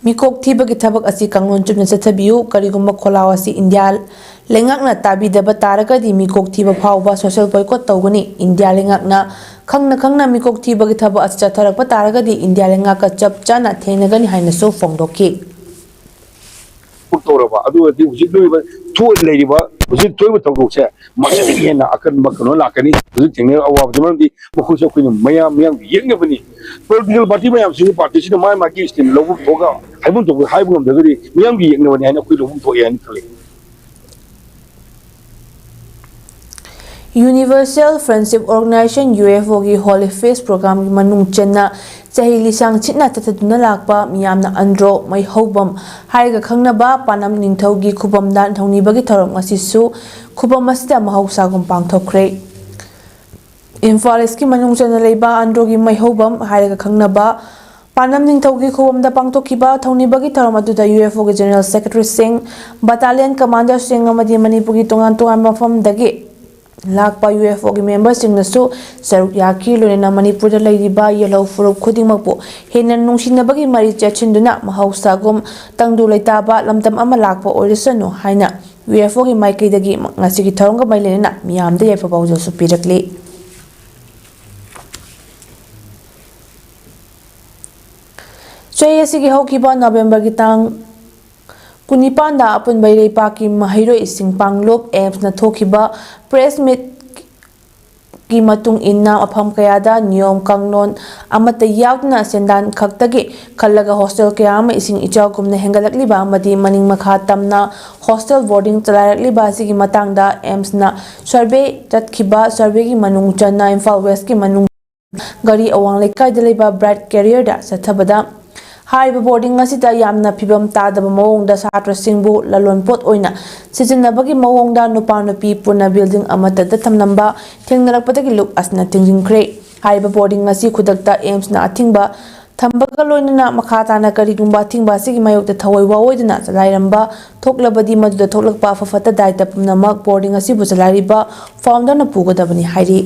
ꯃꯤꯀꯣꯛ ꯊꯤꯕꯒꯤ ꯊꯕꯛ ꯑꯁꯤ ꯀꯥꯡꯂꯣꯟ ꯆꯨꯝꯅ ꯆꯠꯊꯕꯤꯌꯨ꯫ ꯀꯔꯤꯒꯨꯝꯕ ꯈꯣꯜꯂꯥꯎ ꯑꯁꯤ ꯏꯟꯗꯤꯌꯥ ꯂꯩꯉꯥꯛꯅ ꯇꯥꯕꯤꯗꯕ ꯇꯥꯔꯒꯗꯤ ꯃꯤꯀꯣꯛ ꯊꯤꯕ ꯐꯥꯎꯕ ꯁꯣꯁꯦꯜ ꯕꯣꯏꯀꯣꯠ ꯇꯧꯒꯅꯤ꯫ ꯏꯟꯗꯤꯌꯥ ꯂꯩꯉꯥꯛꯅ ꯈꯪꯅ ꯈꯪꯅ ꯃꯤꯀꯣꯛ ꯊꯤꯕꯒꯤ ꯊꯕꯛ ꯑꯁꯤ ꯆꯠꯊꯔꯛꯄ ꯇꯥꯔꯒꯗꯤ ꯏꯟꯗꯤꯌꯥ ꯂꯩꯉꯥꯛꯀ ꯆꯞ ꯆꯥꯅ ꯊꯦꯡꯅꯒꯅꯤ ꯍꯥꯏꯅꯁꯨ ꯐꯣꯡꯗꯣꯛꯈꯤ꯫ ꯇꯧꯔꯕ ꯑꯗꯨ ꯑꯣꯏꯔꯗꯤ ꯍꯧꯖꯤꯛ ꯂꯩꯔꯤꯕ, ꯊꯣꯛ-, ꯂꯩꯔꯤꯕ ꯍꯧꯖꯤꯛ ꯊꯣꯛꯏꯕ ꯊꯧꯗꯣꯛꯁꯦ ꯃꯁꯤꯗꯒꯤ ꯍꯦꯟꯅ ꯑꯀꯟꯕ ꯀꯩꯅꯣ ꯂꯥꯛꯀꯅꯤ꯫ ꯍꯧꯖꯤꯛ ꯊꯦꯡꯅꯔꯤꯕ ꯑꯋꯥꯕꯁꯤ ꯃꯔꯝꯗꯤ ꯃꯈꯣꯏꯁꯨ ꯑꯩꯈꯣꯏꯅ ꯃꯌꯥꯝ, ꯃꯤꯌꯥꯝꯒꯤ ꯌꯦꯛꯅꯕꯅꯤ꯫ ꯄꯣꯂꯤꯇꯤꯀꯦꯜ ꯄꯥꯔꯇꯤ ꯃꯌꯥꯝꯁꯤꯒꯤ ꯄꯥꯔꯇꯤꯁꯤꯅ ꯃꯥꯒꯤ ꯃꯥꯒꯤ ꯁ꯭ꯇꯦꯟ ꯂꯧꯐꯝ ꯊꯣꯛꯑꯒ ꯍꯥꯏꯐꯝ ꯊꯣꯛꯄ ꯍꯥꯏꯕ ꯉꯝꯗ꯭ꯔꯒꯗꯤ ꯃꯤꯌꯥꯝꯒꯤ ꯌꯦꯛꯅꯕꯅꯤ ꯍꯥꯏꯅ ꯑꯩꯈꯣꯏ ꯂꯧꯐꯝ ꯊꯣꯛꯑꯦ ꯍꯥꯏꯅ ꯈꯜꯂꯤ꯫ Universal Friendship Organization, UFOꯒꯤ Holy Face Programꯒꯤ ꯃꯅꯨꯡ ꯆꯟꯅ ꯆꯍꯤ ꯂꯤꯁꯥꯡ ꯁꯤꯠꯅ ꯆꯠꯊꯗꯨꯅ ꯂꯥꯛꯄ ꯃꯤꯌꯥꯝꯅ ꯑꯟꯗ꯭ꯔꯣ ꯃꯩꯍꯧꯕꯝ ꯍꯥꯏꯔꯒ ꯈꯪꯅꯕ ꯄꯥꯅꯝ ꯅꯤꯡꯊꯧꯒꯤ ꯈꯨꯕꯝꯗ ꯊꯧꯅꯤꯕꯒꯤ ꯊꯧꯔꯝ ꯉꯁꯤꯁꯨ ꯈꯨꯕꯝ ꯑꯁꯤꯗ ꯃꯍꯧꯁꯥꯒꯨꯝ ꯄꯥꯡꯊꯣꯛꯈ꯭ꯔꯦ꯫ ꯏꯝꯐꯥꯜ ꯏꯁꯀꯤ ꯃꯅꯨꯡ ꯆꯟꯅ ꯂꯩꯕ ꯑꯟꯗ꯭ꯔꯣꯒꯤ ꯃꯩꯍꯧꯕꯝ ꯍꯥꯏꯔꯒ ꯈꯪꯅꯕ ꯄꯥꯅꯝ ꯅꯤꯡꯊꯧꯒꯤ ꯈꯨꯕꯝꯗ ꯄꯥꯡꯊꯣꯛꯈꯤꯕ ꯊꯧꯅꯤꯕꯒꯤ ꯊꯧꯔꯝ ꯑꯗꯨꯗ UFOꯒꯤ General Secretaryꯁꯤꯡ, Battalion Commanderꯁꯤꯡ ꯑꯃꯗꯤ ꯃꯅꯤꯄꯨꯔꯒꯤ ꯇꯣꯉꯥꯟ ꯇꯣꯉꯥꯟꯕ ꯃꯐꯝꯗꯒꯤ ꯂꯥꯛꯄ UFOꯒꯤ memberꯁꯤꯡꯅꯁꯨ ꯁꯔꯨꯛ ꯌꯥꯈꯤ꯫ ꯂꯣꯏꯅꯅ ꯃꯅꯤꯄꯨꯔꯗ ꯂꯩꯔꯤꯕ ꯌꯦꯜꯍꯧ ꯐꯨꯔꯨꯞ ꯈꯨꯗꯤꯡꯃꯛꯄꯨ ꯍꯦꯟꯅ ꯅꯨꯡꯁꯤꯅꯕꯒꯤ ꯃꯔꯤ ꯆꯠꯁꯤꯟꯗꯨꯅ ꯃꯍꯧꯁꯥꯒꯨꯝ ꯇꯪꯗꯨ ꯂꯩꯇꯥꯕ ꯂꯝꯗꯝ ꯑꯃ ꯂꯥꯛꯄ ꯑꯣꯏꯔꯁꯅꯨ ꯍꯥꯏꯅ UFOꯒꯤ ꯃꯥꯏꯀꯩꯗꯒꯤ ꯉꯁꯤꯒꯤ ꯊꯧꯔꯝꯒ ꯃꯔꯤ ꯂꯩꯅꯅ ꯃꯤꯌꯥꯝꯗ ꯌꯥꯏꯐ ꯄꯥꯎꯖꯦꯜꯁꯨ ꯄꯤꯔꯛꯂꯤ꯫ ꯆꯍꯤ ꯑꯁꯤꯒꯤ ꯍꯧꯈꯤꯕ ꯅꯕꯦꯝꯕꯔꯒꯤ ꯇꯥꯡ ꯀꯨꯟꯅꯤꯄꯥꯟꯗ ꯑꯄꯨꯟꯕ ꯏꯔꯩꯄꯥꯛꯀꯤ ꯃꯍꯩꯔꯣꯏꯁꯤꯡ ꯄꯥꯡꯂꯨꯞ AIMSꯅ ꯊꯣꯛꯈꯤꯕ press meet, ꯒꯤ ꯃꯇꯨꯡ ꯏꯟꯅ ꯃꯐꯝ ꯀꯌꯥꯗ ꯅꯤꯌꯣꯝ ꯀꯥꯡꯂꯣꯟ ꯑꯃꯠꯇ ꯌꯥꯎꯗꯅ ꯁꯦꯟꯗꯥꯟ ꯈꯛꯇꯒꯤ ꯈꯜꯂꯒ ꯍꯣꯁꯇꯦꯜ ꯀꯌꯥ ꯑꯃ ꯏꯁꯤꯡ ꯏꯆꯥꯎꯒꯨꯝꯅ ꯍꯦꯟꯒꯠꯂꯛꯂꯤꯕ ꯑꯃꯗꯤ ꯃꯅꯤꯡ ꯃꯈꯥ ꯇꯝꯅ ꯍꯣꯁꯇꯦꯜ ꯕꯣꯔꯗꯤꯡ ꯆꯂꯥꯏꯔꯛꯂꯤꯕ ꯑꯁꯤꯒꯤ ꯃꯇꯥꯡꯗ ꯑꯦꯝꯁꯅ ꯁꯔꯚꯦ ꯆꯠꯈꯤꯕ꯫ ꯁꯔꯚꯦꯒꯤ ꯃꯅꯨꯡ ꯆꯟꯅ ꯏꯝꯐꯥꯜ ꯋꯦꯁꯀꯤ ꯃꯅꯨꯡ ꯒꯥꯔꯤ ꯑꯋꯥꯡ ꯂꯩꯀꯥꯏꯗ ꯂꯩꯕ ꯕ꯭ꯔꯥꯏꯠ ꯀꯦꯔꯤꯌꯔꯗ ꯆꯠꯊꯕꯗ ꯍꯥꯏꯔꯤꯕ ꯕꯣꯔꯗꯤꯡ ꯑꯁꯤꯗ ꯌꯥꯝꯅ ꯐꯤꯕꯝ ꯇꯥꯗꯕ ꯃꯑꯣꯡꯗ ꯁꯥꯇ꯭ꯔꯁꯤꯡꯕꯨ ꯂꯂꯣꯟꯄꯣꯠ ꯑꯣꯏꯅ ꯁꯤꯖꯤꯟꯅꯕꯒꯤ ꯃꯑꯣꯡꯗ ꯅꯨꯄꯥ ꯅꯨꯄꯤ ꯄꯨꯟꯅ ꯕꯤꯜꯗꯤꯡ ꯑꯃꯠꯇꯗ ꯊꯝꯂꯝꯕ ꯊꯦꯡꯅꯔꯛꯄꯗꯒꯤ ꯂꯨꯞ ꯑꯁꯤꯅ ꯊꯤꯡꯖꯤꯟꯈ꯭ꯔꯦ꯫ ꯍꯥꯏꯔꯤꯕ ꯕꯣꯔꯗꯤꯡ ꯑꯁꯤ ꯈꯨꯗꯛꯇ ꯑꯦꯝꯁꯅ ꯑꯊꯤꯡꯕ ꯊꯝꯕꯒ ꯂꯣꯏꯅꯅ ꯃꯈꯥ ꯇꯥꯅ ꯀꯔꯤꯒꯨꯝꯕ ꯑꯊꯤꯡꯕ ꯑꯁꯤꯒꯤ ꯃꯥꯌꯣꯛꯇ ꯊꯋꯥꯏ ꯋꯥꯑꯣꯏꯗꯅ ꯆꯂꯥꯏꯔꯝꯕ ꯊꯣꯛꯂꯕꯗꯤ ꯃꯗꯨꯗ ꯊꯣꯛꯂꯛꯄ ꯑꯐ ꯐꯠꯇ ꯗꯥꯏꯇ ꯄꯨꯝꯅꯃꯛ ꯕꯣꯔꯗꯤꯡ ꯑꯁꯤꯕꯨ ꯆꯂꯥꯏꯔꯤꯕ ꯐꯥꯎꯟꯗꯔꯅ ꯄꯨꯒꯗꯕꯅꯤ ꯍꯥꯏꯔꯤ꯫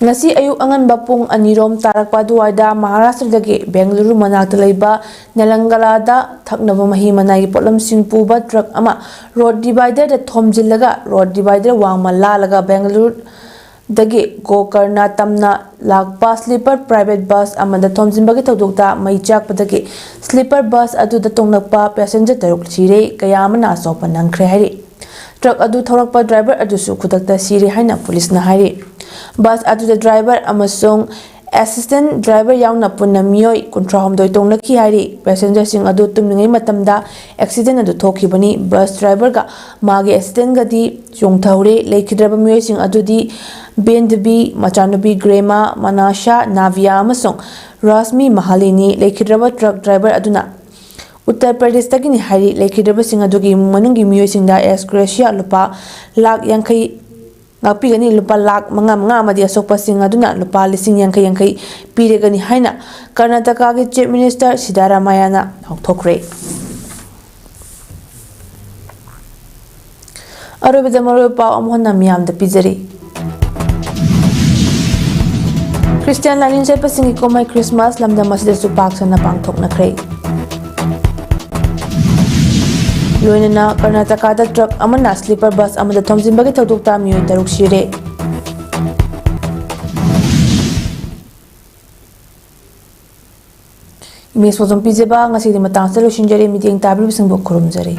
ꯉꯁꯤ ꯑꯌꯨꯛ ꯑꯉꯟꯕ ꯄꯨꯡ ꯑꯅꯤꯔꯣꯝ ꯇꯥꯔꯛꯄ ꯑꯗꯨꯋꯥꯏꯗ ꯃꯍꯥꯔꯥꯁꯇ꯭ꯔꯗꯒꯤ ꯕꯦꯡꯒꯂꯨꯔꯨ ꯃꯅꯥꯛꯇ ꯂꯩꯕ ꯅꯦꯂꯪꯒꯂꯥꯗ ꯊꯛꯅꯕ ꯃꯍꯤ ꯃꯅꯥꯏꯒꯤ ꯄꯣꯠꯂꯝꯁꯤꯡ ꯄꯨꯕ ꯇ꯭ꯔꯛ ꯑꯃ ꯔꯣꯗ ꯗꯤꯚꯥꯏꯗꯔꯗ ꯊꯣꯝꯖꯤꯜꯂꯒ ꯔꯣꯗ ꯗꯤꯚꯥꯏꯗꯔ ꯋꯥꯡꯃ ꯂꯥꯜꯂꯒ ꯕꯦꯡꯒꯂꯨꯔꯨꯗꯒꯤ ꯒꯣꯀꯔꯅ ꯇꯝꯅ ꯂꯥꯛꯄ ꯁ꯭ꯂꯤꯄꯔ ꯄ꯭ꯔꯥꯏꯚꯦꯠ ꯕꯁ ꯑꯃꯗ ꯊꯣꯝꯖꯤꯟꯕꯒꯤ ꯊꯧꯗꯣꯛꯇ ꯃꯩ ꯆꯥꯛꯄꯗꯒꯤ ꯁ꯭ꯂꯤꯄꯔ ꯕꯁ ꯑꯗꯨꯗ ꯇꯣꯡꯂꯛꯄ ꯄꯦꯁꯦꯟꯖꯔ ꯇꯔꯨꯛ ꯁꯤꯔꯦ, ꯀꯌꯥ ꯑꯃꯅ ꯑꯁꯣꯛꯄ ꯅꯪꯈ꯭ꯔꯦ ꯍꯥꯏꯔꯤ꯫ ꯇ꯭ꯔꯛ ꯑꯗꯨ ꯊꯧꯔꯛꯄ ꯗ꯭ꯔꯥꯏꯚꯔ ꯑꯗꯨꯁꯨ ꯈꯨꯗꯛꯇ ꯁꯤꯔꯦ ꯍꯥꯏꯅ ꯄꯨꯂꯤꯁꯅ ꯍꯥꯏꯔꯤ꯫ ꯕꯁ ꯑꯗꯨꯗ ꯗ꯭ꯔꯥꯏꯚꯔ ꯑꯃꯁꯨꯡ ꯑꯦꯁꯤꯁꯇꯦꯟ ꯗ꯭ꯔꯥꯏꯚꯔ ꯌꯥꯎꯅ ꯄꯨꯟꯅ ꯃꯤꯑꯣꯏ ꯀꯨꯟꯊ꯭ꯔꯥꯍꯨꯝꯗꯣꯏ ꯇꯣꯡꯂꯛꯈꯤ ꯍꯥꯏꯔꯤ꯫ ꯄꯦꯁꯦꯟꯖꯔꯁꯤꯡ ꯑꯗꯨ ꯇꯨꯝꯂꯤꯉꯩ ꯃꯇꯝꯗ ꯑꯦꯛꯁꯤꯗꯦꯟ ꯑꯗꯨ ꯊꯣꯛꯈꯤꯕꯅꯤ꯫ ꯕꯁ ꯗ꯭ꯔꯥꯏꯚꯔꯒ ꯃꯥꯒꯤ ꯑꯦꯁꯤꯁꯇꯦꯟꯒꯗꯤ ꯆꯣꯡꯊꯍꯧꯔꯦ꯫ ꯂꯩꯈꯤꯗ꯭ꯔꯕ ꯃꯤꯑꯣꯏꯁꯤꯡ ꯑꯗꯨꯗꯤ ꯕꯦꯟꯗꯕꯤ, ꯃꯆꯥꯅꯨꯄꯤ ꯒ꯭ꯔꯦꯃꯥ, ꯃꯅꯥꯁꯥ, ꯅꯥꯚꯤꯌꯥ ꯑꯃꯁꯨꯡ ꯔꯥꯁꯃꯤ ꯃꯍꯥꯂꯤꯅꯤ꯫ ꯂꯩꯈꯤꯗ꯭ꯔꯕ ꯇ꯭ꯔꯛ ꯗ꯭ꯔꯥꯏꯚꯔ ꯑꯗꯨꯅ ꯎꯠꯇꯔ ꯄ꯭ꯔꯗꯦꯁꯇꯒꯤꯅꯤ ꯍꯥꯏꯔꯤ꯫ ꯂꯩꯈꯤꯗ꯭ꯔꯕꯁꯤꯡ ꯑꯗꯨꯒꯤ ꯏꯃꯨꯡ ꯃꯅꯨꯡꯒꯤ ꯃꯤꯑꯣꯏꯁꯤꯡꯗ ꯑꯦꯁ ꯒ꯭ꯔꯦꯁꯤꯌꯥ ꯂꯨꯄꯥ ꯂꯥꯈ ꯌꯥꯡꯈꯩ ꯉꯥꯛꯄꯤꯒꯅꯤ꯫ ꯂꯨꯄꯥ ꯂꯥꯈ ꯃꯉꯥ ꯃꯉꯥ ꯑꯃꯗꯤ ꯑꯁꯣꯛꯄꯁꯤꯡ ꯑꯗꯨꯅ ꯂꯨꯄꯥ ꯂꯤꯁꯤꯡ ꯌꯥꯡꯈꯩ ꯌꯥꯡꯈꯩ ꯄꯤꯔꯒꯅꯤ ꯍꯥꯏꯅ ꯀꯔꯅꯥꯇꯀꯥꯒꯤ ꯆꯤꯐ ꯃꯤꯅꯤꯁꯇꯔ ꯁꯤꯗꯥꯔꯥꯃꯥꯌꯥꯅ ꯂꯥꯎꯊꯣꯛꯈ꯭ꯔꯦ꯫ ꯑꯔꯣꯏꯕꯗ ꯃꯔꯨꯑꯣꯏꯕ ꯄꯥꯎ ꯑꯃꯨꯛ ꯍꯟꯅ ꯃꯤꯌꯥꯝꯗ ꯄꯤꯖꯔꯤ꯫ ꯈ꯭ꯔꯤꯁꯇꯤꯌꯥꯟ ꯂꯥꯏꯅꯤꯡ ꯆꯠꯄꯁꯤꯡꯒꯤ ꯀꯨꯝꯍꯩ ꯈ꯭ꯔꯤꯁꯃꯥꯁ ꯂꯝꯗꯝ ꯑꯁꯤꯗꯁꯨ ꯄꯥꯛ ꯁꯟꯅ ꯄꯥꯡꯊꯣꯛꯅꯈ꯭ꯔꯦ꯫ ꯂꯣꯏꯅꯅ ꯀꯔꯅꯥꯇꯀꯥꯗ ꯇ꯭ꯔꯛ ꯑꯃꯅ ꯁ꯭ꯂꯤꯄꯔ ꯕꯁ ꯑꯃꯗ ꯊꯣꯝꯖꯤꯟꯕꯒꯤ ꯊꯧꯗꯣꯛꯇ ꯃꯤꯑꯣꯏ ꯇꯔꯨꯛ ꯁꯤꯔꯦ꯫ ꯏꯃꯦꯖ ꯐꯣꯖꯣꯝ ꯄꯤꯖꯕ ꯉꯁꯤꯒꯤ ꯃꯇꯥꯡꯁꯤꯗ ꯂꯣꯏꯁꯤꯟꯖꯔꯦ꯫ ꯃꯤꯠꯌꯦꯡ ꯇꯥꯕꯤꯔꯤꯕꯁꯤꯡꯕꯨ ꯈꯨꯔꯨꯝꯖꯔꯤ꯫